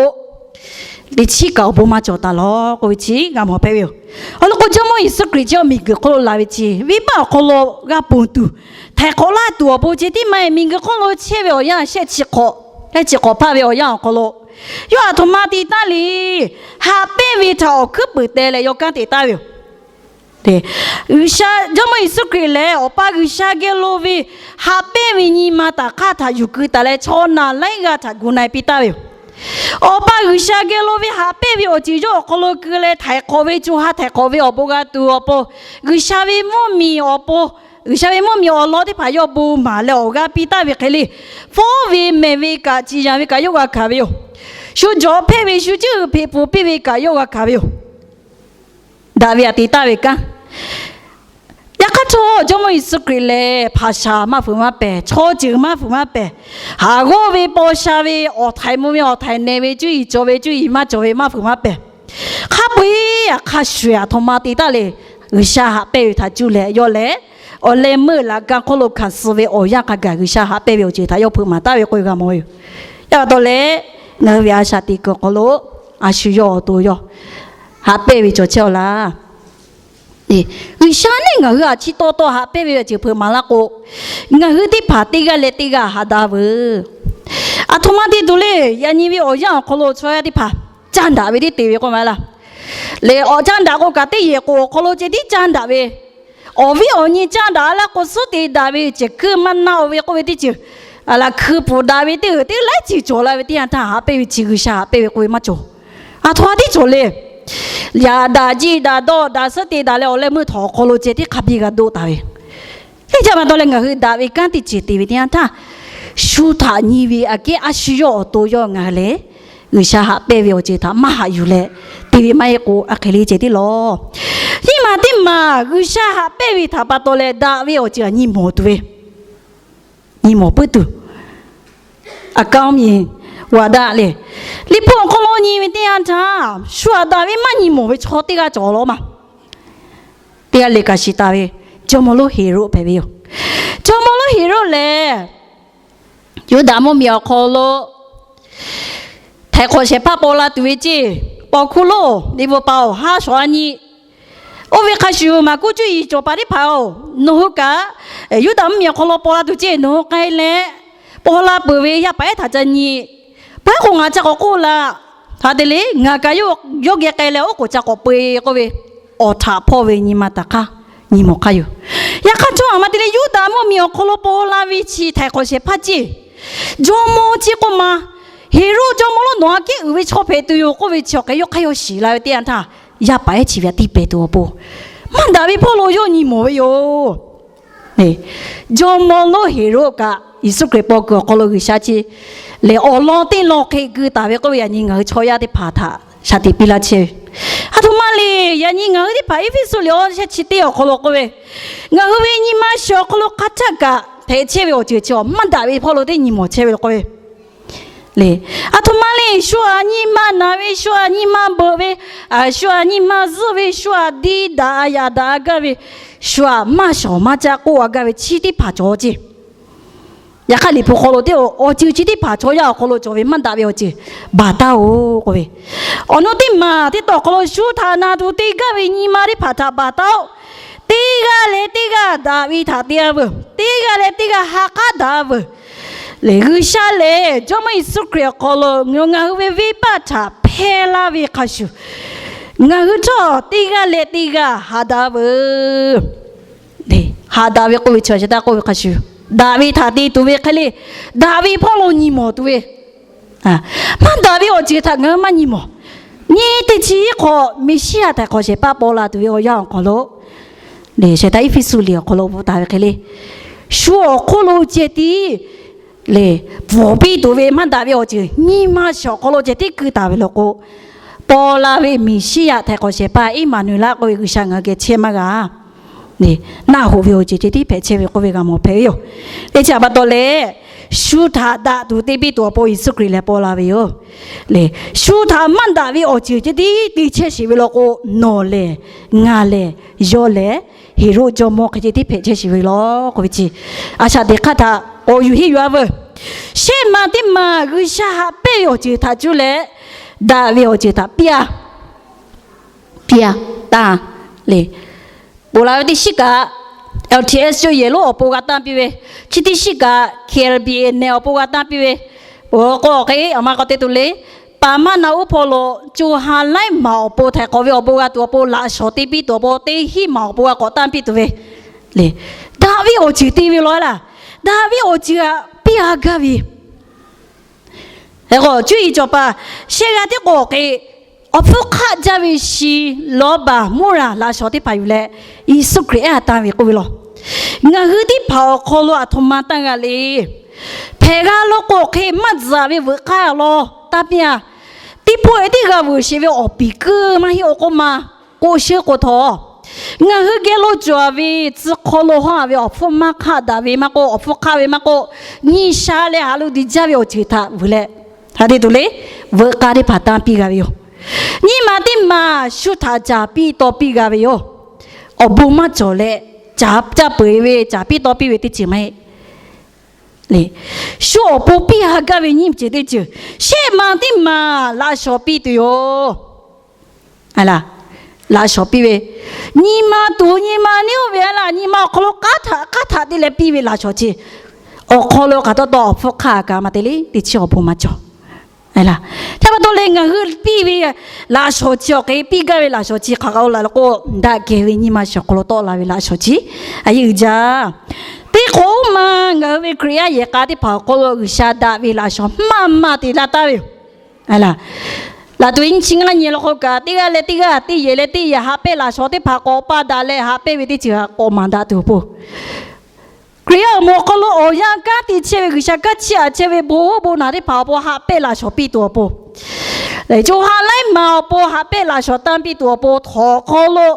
teꞈ chiˉ kaꞈ awˬ bon maˇ cawˬ taˍ law k'oˆ ve chi g'a mawˬ hpehꞈ ve yoˬ. Awˬ lawn k'o, Jawˇmawˇ Yeˍsuˆ Hkriꞈ chi miˬguiˬ hk'oˆ lo laˬ ve chi venˇbaˆ awˬ hk'aw lo g'a ponˬ tuˬ, htaiˍ hk'awꞈ laˇ tuˬ awˬ pon ceh tiˉ maˇ heˆ. Miˬguiˬ hk'oˆ lo chehˇ ve awˬ yanˇ shehˆ chi hk'awꞈ, shehˆ chi hk'awꞈ hpaˇ ve awˬ yanˇ awˬ hk'aw lo, yawˇ aˬ htoꞈ ma te taˉ le. Haꞈ pehnˇ ve htaꞈ awˬ hkuiˉ puiˍ teh leh yawˇ kanˉ te taˍ ve yoˬ. G'uiˬsha, Jawˇmawˇ Yeˍsuˆ Hkriꞈ lehˬ, Awˬ pa G'uiˬsha geh lo ve haꞈ pehnˇ ve nyi ma taˍ hk'aˇ htaꞈ yuˬ keu taˍ leh, chaw naˬ laiˉ g'aˇ htaꞈ gu na e piˇ taˍ ve yoˬ. Awˬ pa G'uiˬsha geh lo ve haꞈ pehnˇ ve awˬ ceuˬ yawˇ awˬ hk'aw lo keu leh, htaiˍ hk'awꞈ ve co ha htaiˍ hk'awꞈ ve awˬ bon g'a tuˬ awˬ pon, G'uiˬsha ve mvuhˇmiˬ awˬ pon, G'uiˬsha ve mvuhˇmiˬ awˬ lawn teˇ hpaˍ yawˇ bon maˍ leh awˬ g'aˇ piˇ taˍ ve hk'e le, fawˉ ve mehˬ ve kaꞈ, ciˍ yanˍ ve kaꞈ yawˇ g'a hkanˍ ve yoˬ. Shu jawꞈ hpehˇ ve, shu cuˉ uiˍ hpeꞈ pfuhˍ piˇ ve kaꞈ yawˇ g'a hkanˍ ve yoˬ. Daꞈ ve htaꞈ te taˍ ve kanˉ. Yaꞈ hk'aˇ htawˇ, Jawˇmawˇ Yeˍsuˆ Hkriꞈ lehˬ, hpaˍ shaˍ maˇ fuiˍ maˇ pehˍ, chaw ceuˬ maˇ fuiˍ maˇ pehˍ, haˍ g'awˇ ve paw sha ve, awˬ htaiˍ mvuh ve awˬ htaiˍ nehˬ ve, cuˇ yiˍ cawˬ ve cuˇ yiˍ maˇ cawˬ ve maˇ fuiˍ maˇ pehˍ. Hk'a peu-eˬ hk'a shuˍ-eˬ aˬ htoꞈ ma te taˉ le. G'uiˬsha haꞈ pehnˇ ve htaꞈ cuˇ leh yawˇ lehˬ, awˬ leh meuˇ laꞈ ka hk'oˆ lo hkanˍ suh ve awˬ yanˇ hk'a gaˬ G'uiˬsha haꞈ pehnˇ ve awˬ ceuˬ htaꞈ yawˇ hpeuꞈ maˍ taˍ ve k'oˆ ve g'a mawˬ ve yoˬ. Yaˇ pa taw leh, ngaˬ hui ve a shaꞈ teꞈ kuiˬ awˬ hk'aw lo a shu yawˇ awˬ to yawˇ haꞈ pehnˇ ve cawˬ chehˇ-aw laˇ. G'uiˬsha neˇ ngaˬ hui htaꞈ chi taw taw haꞈ pehnˇ ve awˬ ceuˬ hpeuꞈ maˍ laˇ k'o, ngaˬ hui teˇ hpaˍ teˇ g'aˇ leh teˇ g'aˇ haꞈ daꞈ veuˬ. Aˬ htoꞈ ma te tuˬ le. Yaꞈ nyi ve awˬ yanˇ awˬ hk'aw lo chaw yaˇ teˇ hpaˍ caˇ daꞈ ve teˇ te ve k'oˆ ma laˇ. Lehˬ, awˬ caˇ daꞈ k'o kaꞈ teˇ yehˬ k'oˍ awˬ hk'aw lo ceh tiˉ caˇ daꞈ ve, awˬ viˉ awˬ nyi caˇ daꞈ laˇ k'o, suhˉ te daꞈ ve cehˬ kuiˉ maˇ na-o ve k'oˆ ve teˇ ceuˬ, laꞈ hkui puˍ daꞈ ve teˇ g'uiˬ teˇ laiˉ ceuˬ cawˬ la ve teˇ yanˇ htaˇ, haꞈ pehnˇ ve chi G'uiˬsha haꞈ pehnˇ ve k'oˆ ve maˇ cawˬ. Aˬ htoꞈ ma tiˉ cawˬ le. Yaꞈ daꞈ jiˇ daꞈ dawˇ daꞈ suhˉ te daꞈ leh awˬ leh meuˇ htawnˍ awˬ hk'aw lo ceh tiˉ hk'a biˇ g'a doˆ taˍ ve. Teˇ caˇ pa taw leh ngaˬ hui daꞈ ve kanˉ teˇ ceuˬ te ve teˇ yanˇ htaˇ, shu htaꞈ nyi ve aꞈ kehˉ a shu yawˇ awˬ to yawˇ ngaˬ hui lehˬ, G'uiˬsha haꞈ pehnˇ ve awˬ ceuˬ htaꞈ maˇ haꞈ yuˬ leh te ve maˇ heˆ k'o, a hk'e le ceh tiˉ lawˬ. Nyiˇ maˬ teˇ maˬ G'uiˬsha haꞈ pehnˇ ve htaꞈ pa taw leh daꞈ ve awˬ ceuˬ htaꞈ nyi mawˬ tuˬ ve, nyi mawˬ puiˉ tuˬ, aˬ kaˇ miˬ g'aꞈ daꞈ le. Liꞈ hpu awˬ hk'aw lo nyi ve teˇ yanˇ htaˇ, shu htaꞈ daꞈ ve maˇ nyi mawˬ ve chaw teˇ g'aˇ cawˬ law maˬ. Teˇ g'aˇ lehˬ kaꞈ shiˍ taˍ ve, jawˇmawˇ lonˉ Heˍroˆ hpehꞈ ve yoˬ. Jawˇmawˇ lonˉ Heˍroˆ lehˬ, Yuˇdaꞈ mvuhˇmiˬ awˬ hk'aw lo htaiˍ hk'awꞈ shehˍ hpaˇ paw la tuˬ ve ceˇ, paw hkuˇ lonˉ liꞈ bvuhꞈ paˍ-oˬ, haˉ shawˍ a nyi. Oˇ ve hk'a shuˍ maˍ kuˇ cuˇ yiˍ cawˬ paˍ teˇ hpaˍ-oˬ, nawˬ hui kaꞈ Yuˇdaꞈ mvuhˇmiˬ awˬ hk'aw lo paw la tuˬ ceˇ, nawˬ hui k'ai leh paw la peuˬ ve yaˇ paˍ ehˉ htaꞈ ca nyi. Paˍ ehˉ k'o ngaˬ ca k'awꞈ k'oˆ la. Hk'a te le, ngaˬ kaꞈ yawˇ geh k'ai leh oˉ k'oˍ ca k'awꞈ peu-e k'oˆ ve, awˬ htaꞈ hpawˇ ve nyi ma taˍ hk'aˇ nyi mawˬ hk'aˇ yoˬ. Yaꞈ hk'aˇ, chaw aˬ ma te leh Yuˇdaꞈ mvuhˇmiˬ awˬ hk'aw lo paw la ve chi htaiˍ hk'awꞈ shehˍ hpaˇ ceˇ, jawˇmawˇ ceˇ k'oˆ ma, Heˍroˆ jawˇmawˇ lonˉ nawˬ aꞈ kehˉ uiˍ ve chaw hpehꞈ tuˬ yoˬ k'oˆ ve chi awˬ hk'e yawˇ hk'aˇ yawˇ shiˍ la ve teˇ yanˇ htaˇ, yaˇ paˍ ehˉ chi ve aꞈ tiˇ pehˍ tuˬ awˬ pon maˇ daꞈ ve hpawˇ lo yawˇ nyi mawˬ ve yoˬ. Jawˇmawˇ lonˉ Heˍroˆ kaꞈ Yeˍsuˆ Hkriꞈ paw kuiˬ awˬ hk'aw lo G'uiˬsha chi lehˬ awˬ lawn teˇ lawn hk'e keu taˍ ve k'oˆ ve, yaꞈ nyi ngaˬ hui chaw yaˇ teˇ hpaˍ htaꞈ shaˍ tiꞈ piˇ laˇ chehˇ ve. Aˬ htoꞈ ma le, yaꞈ nyi ngaˬ hui teˇ hpaˍ Eˇfeˇsuꞈ liꞈ awˇ shehˆ chi teˇ awˬ hk'aw lo k'oˆ ve, ngaˬ hui ve nyi ma shiˍ awˬ hk'aw lo hk'a htaˆ kaꞈ hpehꞈ chehˇ ve awˬ ceuˬ chi maˇ daꞈ ve hpawˇ lo teˇ nyi mawˬ chehˇ ve lo k'oˆ ve le. Aˬ htoꞈ ma le, shu aꞈ nyi ma naˍ ve, shu aꞈ nyi ma beuꞈ ve, shu aꞈ nyi ma zuhˆ ve, shu aꞈ diˇ daꞈ a yaꞈ daꞈ a gaˇ ve, shu aꞈ maˇ shawˍ maˇ caˆ k'oˆ a gaˇ ve chi teˇ hpaˍ cawˬ ceˇ. Yaꞈ hk'aˇ, Liꞈ hpu hk'aw lo teˇ awˬ ceuˬ chi teˇ hpaˍ chaw yaˇ awˬ hk'aw lo cawˬ ve maˇ daꞈ ve awˬ ceuˬ baˬ taˉ-oˬ k'oˆ ve, awˬ nu teˇ maˬ teˇ taw awˬ hk'aw lo shu htaꞈ na tuˬ te gaˇ ve nyi ma teˇ hpaˍ htaꞈ baˬ taˉ-oˬ. Teˇ g'aˇ leh teˇ g'aˇ daꞈ ve htaꞈ te-a veuˬ. Teˇ g'aˇ leh teˇ g'aˇ ha k'aˉ daꞈ-a veuˬ. Lehˬ, G'uiˬsha lehˬ Jawˇmawˇ Yeˍsuˆ Hkriꞈ awˬ hk'aw lo ngaˬ hui ve venˇbaˆ htaꞈ hpehˇ laˇ ve hk'a shuˍ, ngaˬ hui htawˇ teˇ g'aˇ leh teˇ g'aˇ haꞈ daꞈ-a veuˬ. Haꞈ daꞈ ve k'oˆ ve chi a sha taˇ k'oˆ ve hk'a shuˍ, daꞈ ve htaꞈ te tuˬ ve hk'e le, daꞈ ve hpawˇ lo nyi mawˬ tuˬ ve, maˇ daꞈ ve awˬ ceuˬ htaꞈ ngaˬ hui maˇ nyi mawˬ. Nyi teˇ chi hk'awꞈ Meˍsiˉyaꞈ htaiˍ hk'awꞈ shehˍ hpaˇ paw la tuˬ ve awˬ yanˇ awˬ hk'aw lo, lehˬ, shehˍ htaˇ Eˇfeˇsuꞈ liꞈ awˬ hk'aw lo bvuhꞈ taˍ ve hk'e le, shu awˬ hk'oˆ lo ceh tiˉ lehˬ, bvuhꞈ piˇ tuˬ ve maˇ daꞈ ve awˬ ceuˬ nyi ma shiˍ awˬ hk'aw lo ceh tiˉ keu taˍ ve law k'o, paw la ve Meˍsiˉyaꞈ htaiˍ hk'awꞈ shehˍ hpaˇ Iˉmaˍnuˍlaˆ k'oˆ ve G'uiˬsha ngaˬ hui geh chehˇ maˇ g'a. Naˆ hoꞈ ve awˬ ceuˬ ceh tiˉ hpehꞈ chehˇ ve k'oˆ ve g'a mawˬ hpehꞈ ve yoˬ. Teˇ chi a pa taw leh, shu htaꞈ daꞈ tuˬ te piˇ tuˬ awˬ pon Yeˍsuˆ Hkriꞈ lehˬ paw la ve yoˬ. Lehˬ, shu htaꞈ maˇ daꞈ ve awˬ ceuˬ ceh tiˉ te chehˇ sheˍ ve law k'o, nawˬ lehˬ, ngaˬ lehˬ, yawˇ lehˬ, Heˍroˆ jawˇmawˇ hk'e ceh tiˉ hpehꞈ chehˇ sheˍ ve law k'oˆ ve chi, a shaꞈ teꞈ hk'aˇ htaꞈ k'awꞈ yuˬ henˇ yuˬ-a veuˬ. Shehˆ ma teˇ ma G'uiˬsha haꞈ pehnˇ ve awˬ ceuˬ htaꞈ cuˇ leh, daꞈ ve awˬ ceuˬ htaꞈ piˇ-a piˇ-a taˇ le. Ponˬ la ve teˇ shiˉ kaꞈ, L T S co yehˬ lonˉ awˬ pon g'a tanˇ piˇ ve, chi teˇ shiˉ kaꞈ K L B A nehˬ awˬ pon g'a tanˇ piˇ ve, oˬ k'o awˬ hk'e a ma k'awꞈ te tuˬ le. Paˍ maˇ na uˉ hpawˇ lo co ha laiˉ maˬ awˬ pon htaiˍ hk'awꞈ ve awˬ bon g'a tuˬ awˬ pon laꞈ shawˍ te piˇ tuˬ awˬ pon teˇ hinˉ maˬ awˬ pon g'a k'awꞈ tanˇ piˇ tuˬ ve le. Daꞈ ve awˬ ceuˬ te ve law laˇ. Daꞈ ve awˬ ceuˬ htaꞈ piˇ-a gaˇ ve Hk'e k'o, cuˇ yiˍ cawˬ paˍ shehˆ g'aˇ tiˉ k'o hk'e, awˬ hpfuhˇ hk'aˆ jaˇ ve shi lawˇ baˬ mvuhˇ raˬ laꞈ shawˍ teˇ hpaˍ yuˬ leh, Yeˍsuˆ Hkriꞈ ehˉ a tanˇ ve k'oˆ ve law. Ngaˬ hui teˇ hpaˍ awˬ hk'aw lo aˬ htoꞈ ma tanˇ g'a le. Hpehꞈ g'a law k'o hk'e maˇ tzuhꞈ ve veuꞈ k'aˇ law taˇ piˇ-a. Teˇ pawˆ-e teˇ g'a vuiˬ sheˍ ve awˬ piˍ kuiˇ maˇ heˆ-o k'oˆ ma, k'oˆ sheˉ k'o htawˇ, Ngaˬ hui geh lo cawˬ ve tcuh hk'aw lo hawˇ ve awˬ hpfuhˇ maˇ hk'aˆ daꞈ ve maˇ k'oˆ, awˬ hpfuhˇ hk'aˆ ve maˇ k'oˆ, nyi sha leh haꞈ lo diˬ jaˇ ve awˬ ceuˬ htaꞈ vuiˬ leh, hk'a te tuˬ le, veuꞈ k'a teˇ hpaˍ tanˇ piˇ g'a ve yoˬ. Nyi ma teˇ maˬ shu htaꞈ caˍ piˇ taw piˇ g'a ve yoˬ. Awˬ bon maˇ cawˬ leh, caˍ peuˬ ve caˍ piˇ taw piˇ ve teˇ ceuˬ maˇ heˆ. Shu awˬ pon piˇ ha gaˇ ve nyiˇ ceuˬ teˇ ceuˬ, shehˆ ma teˇ maˬ laꞈ shawnˍ piˇ tuˬ yoˬ. Laꞈ shawnˍ piˇ ve, nyi ma tuˬ nyi ma neˇ oˇ ve a laˇ, nyi ma awˬ hk'aw lo k'aˉ htaꞈ k'aˉ htaꞈ te leh piˇ ve laꞈ shawnˍ chi, awˬ hk'aw lo k'aꞈ taw taw awˬ hpfuhˇ hk'aˆ kaꞈ maˇ te le, teˇ chiˉ awˬ bon maˇ cawˬ. Hk'e pa taw leh ngaˬ hui piˇ ve laꞈ shawnˍ chi awˬ hk'e piˇ gaˇ ve laꞈ shawnˍ chi hk'aˬ k'aw la k'o, daꞈ kehˬ ve nyi ma shawnˍ hk'aw lo tawˆ la ve laꞈ shawnˍ chi a yeˇ uiˍ jaˇ. Teˇ hk'awꞈ oˇ ma ngaˬ hui ve Hkriꞈ yaˇ yehˬ k'a teˇ hpaˍ awˬ hk'aw lo G'uiˬsha daꞈ ve laꞈ shawnˍ maˇ maˇ te laˇ taˍ ve yoˬ. Laꞈ to nyi chi ngaˇ nyi law k'o kaꞈ, teˇ g'aˇ leh teˇ g'aˇ, teˇ yehˬ leh teˇ yehˬ haꞈ pehnˇ laꞈ shawnˍ teˇ hpaˍ k'awꞈ pa daꞈ leh haꞈ pehnˇ ve teˇ ceuˬ k'awꞈ maˍ daꞈ tuˬ awˬ pon, Hkriꞈ yaˇ awˬ moˍ awˬ hk'aw lo awˬ yanˇ kanˉ te chehˇ ve G'uiˬsha kanˉ chiˇ aꞈ chehˇ ve bon hoˉ bon naˬ teˇ hpaˍ awˬ pon haꞈ pehnˇ laꞈ shawnˍ piˇ tuˬ awˬ pon, co ha laiˉ ma awˬ pon haꞈ pehnˇ laꞈ shawnˍ tanˇ piˇ tuˬ awˬ pon, htawnˍ hk'aw lo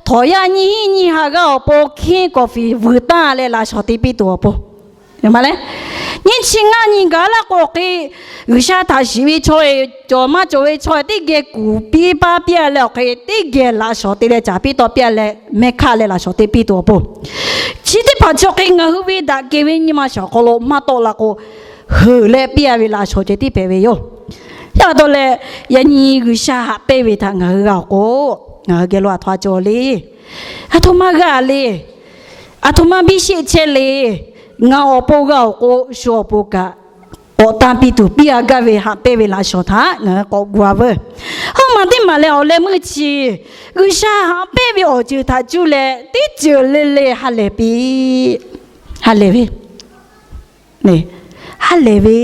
htawnˍ yaˇ nyiˇ hinˉ nyiˇ ha g'aˇ awˬ pon hkiˇ kawˍ fiˍ vuiˬ tanˇ leh laꞈ shawnˍ te piˇ tuˬ awˬ pon, ma leh, nyi chi ngaˇ nyi gaˬ laˇ k'o hk'e, G'uiˬsha htaꞈ shiˍ ve chaw, cawˬ maˇ cawˬ ve chaw teˇ geh kuˬ piˇ paˇ piˇ a leh awˬ hk'e, teˇ geh laꞈ shawnˍ te leh caˍ piˇ taw piˇ a leh mehˇ hkaˆ leh laꞈ shawnˍ te piˇ tuˬ awˬ pon, chi teˇ hpaˍ chi awˬ hk'e ngaˬ hui ve daꞈ kehˬ ve nyi ma shawnˍ hk'aw lo maˇ tawˆ la k'o, heuˬ leh piˇ a ve laꞈ shawnˍ ceh tiˉ hpehꞈ ve yoˬ. Yaˇ pa taw leh, yaꞈ nyi G'uiˬsha haꞈ pehnˇ ve htaꞈ ngaˬ hui g'a awˬ k'o, ngaˬ hui geh lo aˬ htoꞈ ma cawˬ le, aˬ htoꞈ ma g'a le, aˬ htoꞈ ma biˇ sheˆ chehˇ le, ngaˬ awˬ pon g'a awˬ k'o, shu awˬ pon kaꞈ k'awꞈ tanˇ piˇ tuˬ piˇ a gaˇ ve haꞈ pehnˇ ve laꞈ shawnˍ htaꞈ ngaˬ hui k'awꞈ gu a veuˬ. Hawˉ ma teˇ maˬ leh awˬ leh meuˇ chi, G'uiˬsha haꞈ pehnˇ ve awˬ ceuˬ htaꞈ cuˇ leh teˇ ceuˬ le le ha lehˬ piˇ, ha lehˬ ve, ha lehˬ ve,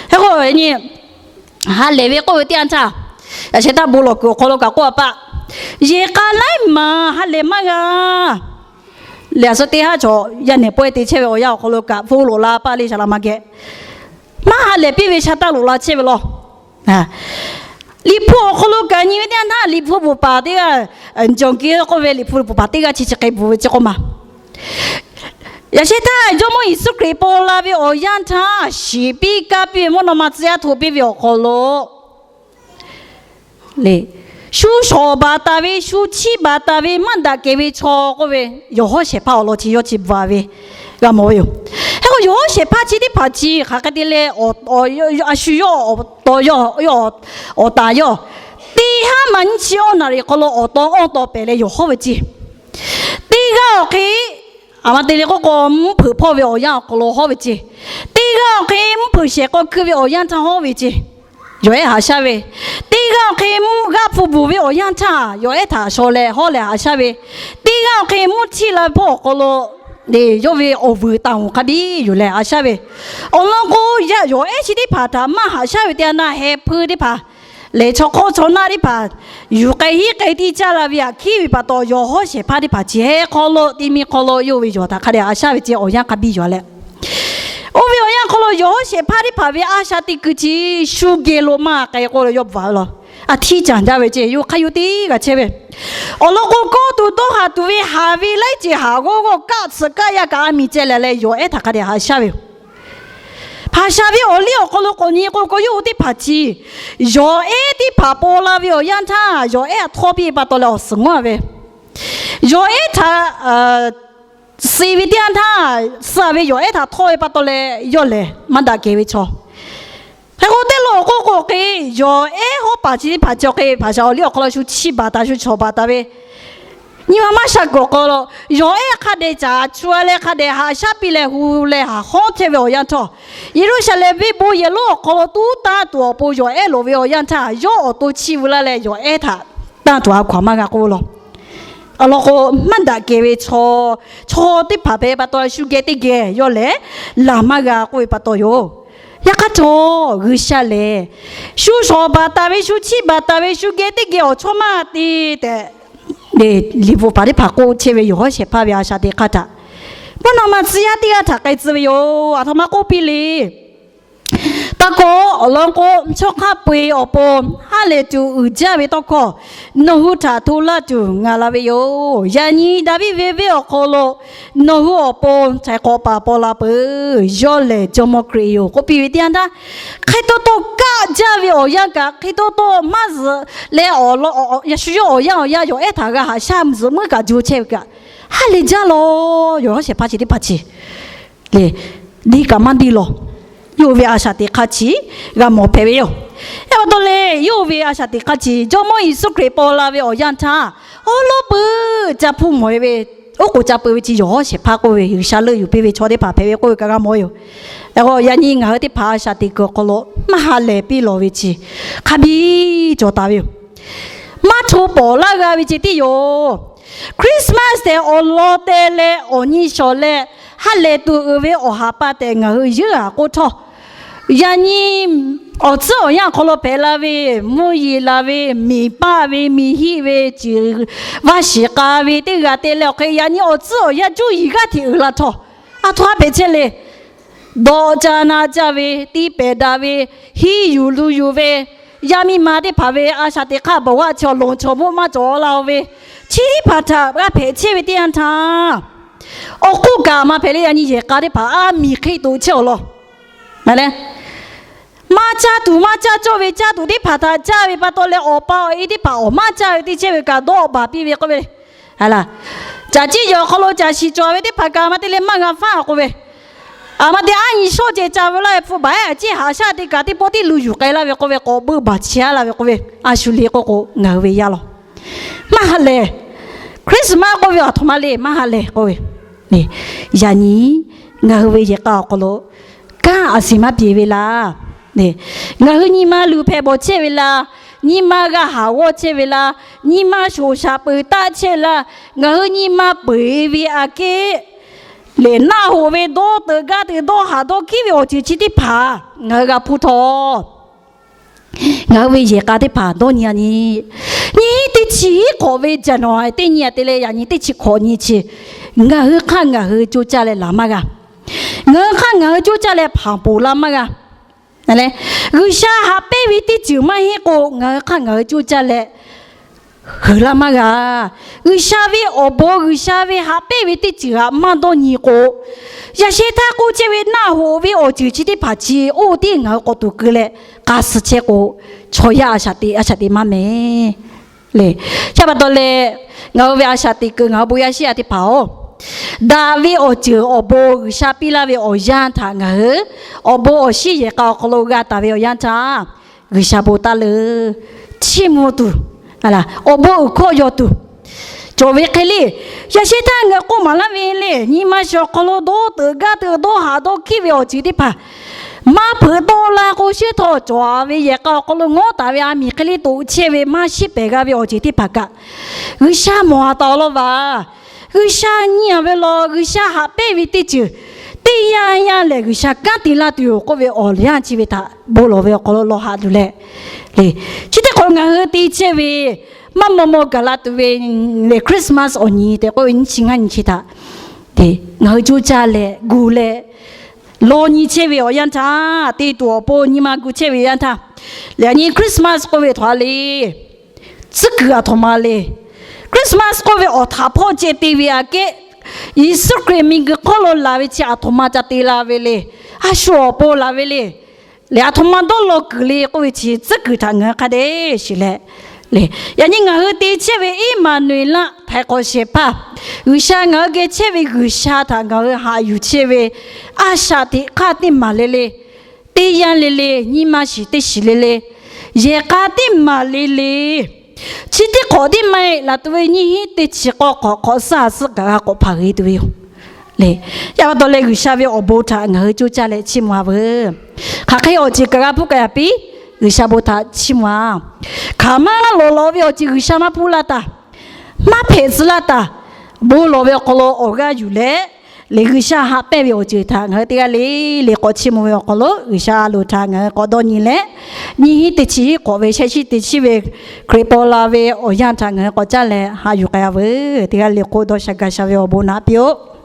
hk'e k'o, ha lehˬ ve k'oˆ ve teˇ yanˇ htaˇ, yaꞈ sheh htaˇ bon lawˬ kuiˬ awˬ hk'aw lo kaꞈ k'oˆ a paˆ, yehˬ k'a laiˉ maˬ ha lehˬ maˇ g'a. Lehˬ a suh teˇ haˉ chaw yaˇ nehˬ pawehˇ te chehˇ ve awˬ yanˇ awˬ hk'aw lo kaꞈ hpu loꞈ la paˆ le, shaˍ laꞈ ma geh maˇ ha lehˬ piˇ ve sha taˇ loꞈ la chehˇ ve law. Liꞈ hpu awˬ hk'aw lo kaꞈ nyi ve teˇ yanˇ htaˇ, Liꞈ hpu bvuhꞈ paˍ teˇ g'aˇ, Jawˬ Kiˇ k'oˆ ve Liꞈ hpu bvuhꞈ paˍ teˇ g'aˇ chi chi hk'e bvuhꞈ ve chi k'oˆ ma. Yaꞈ sheh htaˇ Jawˇmawˇ Yeˍsuˆ Hkriꞈ paw la ve awˬ yanˇ htaˇ, shiˍ piˇ kaˇ piˇ ve mvuhˇ naw ma tcuh yaˇ hto piˇ ve awˬ hk'aw lo le, shu shawˍ baˬ taˍ ve, shu chiˇ baˬ taˍ ve, maˇ daꞈ kehˬ ve chaw k'oˆ ve, yawˬ hawˉ shehˍ hpaˇ awˬ lawn chi yawˇ chi bvuhꞈ ve g'a mawˬ ve yoˬ. Hk'e k'o, yawˬ hawˉ shehˍ hpaˇ chi teˇ hpaˍ chi hk'aˬ hk'e te leh, a shu yawˇ awˬ taw yawˇ, awˬ taˍ yawˇ, teˇ haˉ maˬ nyiˇ chi awˇ naˍ riˍ hk'aw lo awˬ taw awˇ taw pehˍ leh yawˬ hawˉ ve ceˇ. Teˇ g'aˇ awˬ hk'e, aˬ ma te le k'oˆ k'o, mvuhˇ hpeuꞈ hpawˇ ve awˬ yanˇ awˬ hk'aw lo hawˉ ve ceˇ. Teˇ g'aˇ awˬ hk'e, mvuhˇ hpeuꞈ shehˍ k'aw hkui ve awˬ yanˇ htaˇ hawˉ ve ceˇ. Yawˬ ehˉ haꞈ shaˉ ve, teˇ g'aˇ awˬ hk'e, g'aˇ hpu bvuhˬ ve awˬ yanˇ htaˇ yawˬ ehˉ htaꞈ shaw leh hawˉ leh haꞈ shaˉ ve, teˇ g'aˇ awˬ hk'e, mvuhˇ htiˇ la hpawˇ awˬ hk'aw lo yawˇ ve awˬ vuiˬ taˍ uiˍ hk'a biˇ yuˬ leh haꞈ shaˉ ve, awˬ lawn k'o, yawˬ ehˉ chi teˇ hpaˍ htaꞈ maˇ haꞈ shaˉ ve teˇ yanˇ htaˇ, heh hpui teˇ hpaˍ lehˬ, chaw hk'awˇ chaw naˆ teˇ hpaˍ yuˬ k'ai hiˉ k'ai tiˇ caˇ la ve htaꞈ hkiˉ ve pa taw, yawˬ hawˉ shehˍ hpaˇ teˇ hpaˍ chi heh hk'aw lo, teˇ miˬ hk'aw lo yawˇ ve yawˬ htaꞈ hk'a dehꞈ haꞈ shaˉ ve ceˇ, awˬ yanˇ hk'a biˇ yuˬ leh, oˇ ve awˬ yanˇ hk'aw lo yawˬ hawˉ shehˍ hpaˇ teˇ hpaˍ ve a shaꞈ teꞈ kuiˬ chi shu geh lo maˇ k'ai k'oˆ lo yawˇ bvuhꞈ a law. A htiˇ caˬ jaˇ ve ceˇ, yawˇ hk'aˇ yawˇ teˇ g'aˇ chehˇ ve. Awˬ lawn k'o, kawˇ tuˬ dawˇ haˍ tuˬ ve haˍ ve laiˉ ceuˬ haˍ g'awˇ g'awˇ kaˆ tsuhꞈ kaˆ yaˇ kaꞈ a miˬ ceh leh leh, yawˬ ehˉ htaꞈ hk'a dehꞈ haꞈ shaˉ ve yoˬ. Hpaˍ shaˍ ve awˬ liˇ awˬ hk'aw lo k'awꞈ nyi k'o, kawˇ yawˇ hui teˇ hpaˍ chi yawˬ ehˉ teˇ hpaˍ paw la ve awˬ yanˇ htaˇ, yawˬ ehˉ htaꞈ htawˇ piˇ ve pa taw leh awˬ suhˍ ngawˇ ve, yawˬ ehˉ htaꞈ suh ve teˇ yanˇ htaˇ, suh ve yawˬ ehˉ htaꞈ htawˇ ve pa taw leh yawˇ lehˬ maˇ daꞈ kehˬ ve chaw. Hk'e k'o, teˇ lawn k'oˆ k'o hk'e, yawˬ ehˉ hawˉ paˍ chi teˇ hpaˍ chi awˬ hk'e hpaˍ shaˍ awˬ liˇ awˬ hk'aw lo shu chiˇ baˬ taˍ, shu chawˬ baˬ taˍ ve nyi ma maˇ sha gawˬ k'aw lo, yawˬ ehˉ hk'a dehꞈ caˍ cu a leh hk'a dehꞈ haꞈ shaˉ piˇ leh hu leh haꞈ hawˉ chehˇ ve awˬ yanˇ htawˇ, Yeˍruˆsaˍlehnˍ venˇ bon yehˬ lonˉ awˬ hk'aw lo tuˉ tanˇ tuˬ awˬ pon yawˬ ehˉ loˍ ve awˬ yanˇ htaˇ, yawˇ awˬ to chiˇ veu laˇ leh yawˬ ehˉ htaꞈ tanˇ tuˬ a hkaw anˬ maˇ g'a k'oˆ ve law. Awˬ lawn k'o, maˇ daꞈ kehˬ ve chaw, chaw teˇ hpaˍ hpehꞈ pa taw, shu geh teˇ geh yawˇ lehˬ laˬ maˇ g'a k'oˆ ve pa taw yoˬ. Yaꞈ hk'aˇ htawˇ, G'uiˬsha lehˬ shu shawˍ baˬ taˍ ve, shu chiˇ baˬ taˍ ve, shu geh teˇ geh awˬ chawˇ maˇ te tehꞈ, Liꞈ bvuhꞈ paˍ teˇ hpaˍ k'oˆ chehˇ ve yawˬ hawˉ shehˍ hpaˇ ve a shaꞈ teꞈ hk'aˇ htaꞈ mvuhˇ naw ma tcuh yaˇ teˇ g'aˇ htaꞈ k'ai tcuh ve yoˬ. Aˬ htoꞈ ma k'oˆ piˇ le. Taˇ kawˆ awˬ lawn k'o, chaw hk'a peu-eˬ awˬ pon ha lehˬ tuˬ uiˍ jaˇ ve tawˇ hkawˇ nawˬ hui htaꞈ hto laˇ tuˬ ngaˬ la ve yoˬ. Yaꞈ nyi Daˍviˆ ve venˇ awˬ hk'aw lo nawˬ hui awˬ pon htaiˍ hk'awꞈ paˍ paw la peuˬ. Yawˇ lehˬ Jawˇmawˇ Hkriꞈ yoˬ k'oˆ piˇ ve teˇ yanˇ htaˇ, hk'e taw taw kaˆ jaˇ ve awˬ yanˇ kaꞈ, hk'e taw taw maˇ zuhꞈ leh, yaꞈ shu yawˇ awˬ yanˇ awˬ yanˇ yawˬ ehˉ htaꞈ g'a haꞈ shaˉ zuhꞈ muiˉ kaꞈ jo chehˇ ve kaꞈ, ha lehˬ jaˇ lawˬ. Yawˬ hawˉ shehˍ hpaˇ chi teˇ hpaˍ chi le, deˇ kaꞈ maˇ deˇ lawˬ. Yawˇ ve a shaꞈ teꞈ hk'aˇ chi g'a mawˬ hpehꞈ ve yoˬ. Yaˇ pa taw leh, yawˇ ve a shaꞈ teꞈ hk'aˇ chi Jawˇmawˇ Yeˍsuˆ Hkriꞈ paw la ve awˬ yanˇ htaˇ, awˉ lawˉ peuˬ ca hpuˇ mawˬ e ve, oˉ k'oˍ ca peu ve chi yawˬ hawˉ shehˍ hpaˇ k'oˆ ve, G'uiˬsha leuˆ yuˬ piˇ ve chaw teˇ hpaˍ hpehꞈ ve k'oˆ ve kaꞈ g'a mawˬ yoˬ. Yaꞈ hk'aˇ, yaꞈ nyi ngaˬ hui teˇ hpaˍ a shaꞈ teꞈ kuiˬ awˬ hk'aw lo maˇ ha lehˬ piˇ lawˬ ve chi hk'a biˇ cawˬ taˍ ve yoˬ. Maˇ hto pawˍ laˇ g'a ve ceh tiˉ yoˬ. Christmas tehꞈ awˬ lawn te leh awˬ nyi shawˍ leh ha lehˬ tuˬ uiˍ ve awˬ ha pa tehꞈ ngaˬ hui yeunˇ aꞈ k'oˆ htawˇ, yaꞈ nyi awˬ tcuhˉ awˬ yanˇ awˬ hk'aw lo hpehꞈ la ve, mvuhˇ yeˬ la ve, miˬ paˆ ve, miˬ hiˆ ve, ciˬ vaˇ shiˍ k'a ve teˇ g'aˇ te leh awˬ hk'e, yaꞈ nyi awˬ tcuhˉ awˬ yanˇ cuˇ yiˍ g'aˇ hteꞈ uiˍ la htawˇ, aˬ htoꞈ ma hpehꞈ chehˇ le. Dawꞈ ca na caˇ ve, tiˇ pehˍ daꞈ ve, hiˇ yuˬ lu yuˬ ve, yaˇ miˇ ma teˇ hpaˍ ve a shaꞈ teꞈ hk'aˇ bawˬ g'aˇ chaw lonˍ chaw mvuhˇ maˇ cawˬ la-o ve, chi teˇ hpaˍ htaꞈ g'a hpehꞈ chehˇ ve teˇ yanˇ htaˇ, awˬ hk'oˆ kaꞈ maˇ hpehꞈ le. Yaꞈ nyi yehˬ k'a teˇ hpaˍ a miˬ hk'e toꞈ chehˇ awˬ lawn, maˇ caˇ tuˬ maˇ caˇ cawˇ ve caˇ tuˬ teˇ hpaˍ htaꞈ caˇ ve pa taw leh, awˬ pa awˬ e teˇ hpaˍ awˬ maˇ caˇ ve teˇ chehˇ ve kaꞈ dawˇ baˬ piˇ ve k'oˆ ve, caˬ ciˇ yawˬ hk'aw lo caˬ shiˍ cawˬ ve teˇ hpaˍ kaꞈ maˇ te leh maˇ g'a faˉ k'oˆ ve, aˬ ma te aˉ nyi shawˉ ceh ca ve laˇ ve hpfuhˇ baˬ ehˉ a ciˉ haꞈ shaˉ teˇ kaꞈ teˇ pawˆ tiˉ lu yuˬ k'ai laˇ ve k'oˆ ve, k'awꞈ beuˆ baˬ chehˇ laˇ ve k'oˆ ve, a shu le k'oˆ k'o ngaˬ hui ve yaˇ lawˬ. Maˇ ha lehˬ, Christmas k'oˆ ve aˬ htoꞈ ma le maˇ ha lehˬ k'oˆ ve, yaꞈ nyi ngaˬ hui ve yehˬ k'a awˬ hk'aw lo kanˉ a shiˍ maˇ peˍ ve laˇ. Ngaˬ hui nyi ma luˬ hpehꞈ bawˬ chehˇ ve laˇ. Nyi ma g'a haˍ g'awˇ chehˇ ve laˇ. Nyi ma shoˍ shaꞈ peuˬ taˆ chehˇ laˇ. Ngaˬ hui nyi ma peu eˬ ve aꞈ kehˉ lehˬ, naˆ hoꞈ ve dawˇ teuꞈ gaˇ teuꞈ dawˇ haꞈ dawˇ hkiˉ ve awˬ ceuˬ chi teˇ hpaˍ ngaˬ hui g'a hpuˇ htawˇ, ngaˬ hui ve yehˬ k'a teˇ hpaˍ dawˇ nyi a nyi, nyiˇ hinˉ teˇ chi hiˉ hk'awꞈ ve January teˇ nyi aꞈ te leh yaꞈ nyi teˇ chi hk'awꞈ nyi chi, ngaˬ hui hk'aˇ ngaˬ hui coˇ caˇ leh laˬ maˇ g'a. Ngaˬ hui hk'aˇ ngaˬ hui coˇ caˇ leh hpanˍ ponˬ la maˇ g'a. G'uiˬsha haꞈ pehnˇ ve teˇ ceuˬ maˇ heˆ k'o, ngaˬ hui hk'aˇ ngaˬ hui coˇ caˇ leh heuˬ laˇ maˇ g'a. G'uiˬsha ve awˬ bon, G'uiˬsha ve haꞈ pehnˇ ve teˇ ceuˬ htaꞈ maˇ dawˇ nyi k'o, yaꞈ sheh htaˇ k'oˆ chehˇ ve naˆ hoꞈ ve awˬ ceuˬ chi teˇ hpaˍ chi oˇ tiˉ ngaˬ hui k'awꞈ tuˬ keu leh k'a suh chehˇ k'o, chaw yaˇ a shaꞈ teꞈ a shaꞈ teꞈ maˇ mehˍ le. Chi pa taw leh, ngaˬ hui ve a shaꞈ teꞈ kuiˬ ngaˬ hui bon yaˇ shiˉ yaˇ teˇ hpaˍ-oˬ, daꞈ ve awˬ ceuˬ awˬ bon G'uiˬsha piˇ laˇ ve awˬ yanˇ htaꞈ ngaˬ hui awˬ bon awˬ shinˉ yehˬ k'a awˬ hk'aw lo g'a taˍ ve awˬ yanˇ htaˇ, G'uiˬsha bon taˇ leuˬ chiˇ mvuh tuˬ, awˬ bon uiˍ hkawˇ yaw tuˬ cawˬ ve hk'e le. Yaꞈ sheh htaˇ ngaˬ k'oˆ maˍ laˇ ve le, nyi ma shiˍ awˬ hk'aw lo dawˇ teuꞈ gaˇ teuꞈ dawˇ haꞈ dawˇ hkiˉ ve awˬ ceuˬ teˇ hpaˍ maˇ hpeuꞈ tawˆ la k'o, shiˉ htawˇ cawˬ ve yehˬ k'a awˬ hk'aw lo ngawˉ taˍ ve a miˬ hk'e le toꞈ chehˇ ve maˇ shiˉ pehˍ g'a ve awˬ ceuˬ teˇ hpaˍ kaꞈ, G'uiˬsha mawˬ a taˍ awˬ lawn vaˬ. G'uiˬsha nyi a ve law, G'uiˬsha haꞈ pehnˇ ve teˇ ceuˬ teˇ yanˇ yanˇ lehˬ G'uiˬsha kanˉ te laˇ tuˬ yoˬ k'oˆ ve awˬ yanˇ chi ve htaꞈ bon lawˬ ve awˬ hk'aw lo lawˬ haꞈ tuˬ leh, chi teˇ hk'awꞈ ngaˬ hui te chehˇ ve maˇ maw maw gaˬ la tuˬ ve lehˬ, Christmas awˬ nyi tehꞈ k'oˆ ve nyiˇ chi ngaˇ nyi chi htaꞈ ngaˬ hui coˇ caˇ leh gu leh law nyi chehˇ ve awˬ yanˇ htaˇ, te tuˬ awˬ pon nyi ma gu chehˇ ve awˬ yanˇ htaˇ, lehˬ a nyi Christmas k'oˆ ve htaꞈ le tcuhˉ kuiˬ aˬ htoꞈ ma le. Christmas k'oˆ ve awˬ htaꞈ hpawˇ ceh te ve aꞈ kehˉ, Yeˍsuˆ Hkriꞈ miˬguiˬ hk'oˆ lo laˬ ve chi aˬ htoꞈ ma ca te la ve le. A shu awˬ pon laˬ ve le. Lehˬ aˬ htoꞈ ma dawˇ law kuiˬ le k'oˆ ve chi tcuhˉ kuiˬ htaꞈ ngaˬ hui hk'a dehꞈ shiˍ leh, yaꞈ nyi ngaˬ hui te chehˇ ve Iˉmaˍnuˍeˍlaˆ htaiˍ hk'awꞈ shehˍ hpaˇ, G'uiˬsha ngaˬ hui geh chehˇ ve G'uiˬsha htaꞈ ngaˬ hui haꞈ yuˬ chehˇ ve a shaꞈ teꞈ hk'aˇ teˇ maˬ le le, teˇ yanˇ le le, nyi ma shiˍ teˇ shiˍ le le, yehˬ k'a teˇ maˬ le le, chi teˇ hk'awꞈ teˇ maˇ heˆ laˬ tuˬ ve nyiˇ hinˉ teˇ chi k'awˇ hk'awꞈ hk'awꞈ suhˉ a suhˉ kaꞈ g'a k'awꞈ hpanˍ g'e tuˬ ve yoˬ. Lehˬ, yaꞈ pa taw leh G'uiˬsha ve awˬ bon htaꞈ ngaˬ hui coˇ caˇ leh chiˇ mvuh a veuˬ. Hk'aˬ hk'e awˬ ceuˬ kaꞈ g'a hpuˇ k'ai a piˇ, G'uiˬsha bon htaꞈ chiˇ mvuh a. Hk'aˬ ma lawˬ lawˬ ve awˬ ceuˬ G'uiˬsha maˇ hpuˇ laˇ taˍ. Maˇ hpehꞈ tcuh laˇ taˍ. Bon lawˬ ve awˬ hk'aw lo awˬ g'aˇ yuˬ leh, lehˬ G'uiˬsha haꞈ pehnˇ ve awˬ ceuˬ htaꞈ ngaˬ hui teˇ g'aˇ le le k'awꞈ chiˇ mvuh ve awˬ hk'aw lo G'uiˬsha a loˍ htaꞈ ngaˬ hui k'awꞈ dawˇ nyi leh, nyiˇ hinˉ teˇ chi hiˉ hk'awꞈ ve shehˆ shiˉ teˇ chi ve Hkriꞈ paw la ve awˬ yanˇ htaꞈ ngaˬ hui k'awꞈ caˇ leh haꞈ yuˬ k'ai a veuˬ. Teˇ g'aˇ le k'o dawˇ sha ga sha ve awˬ bon naꞈ piˇ-oˆ.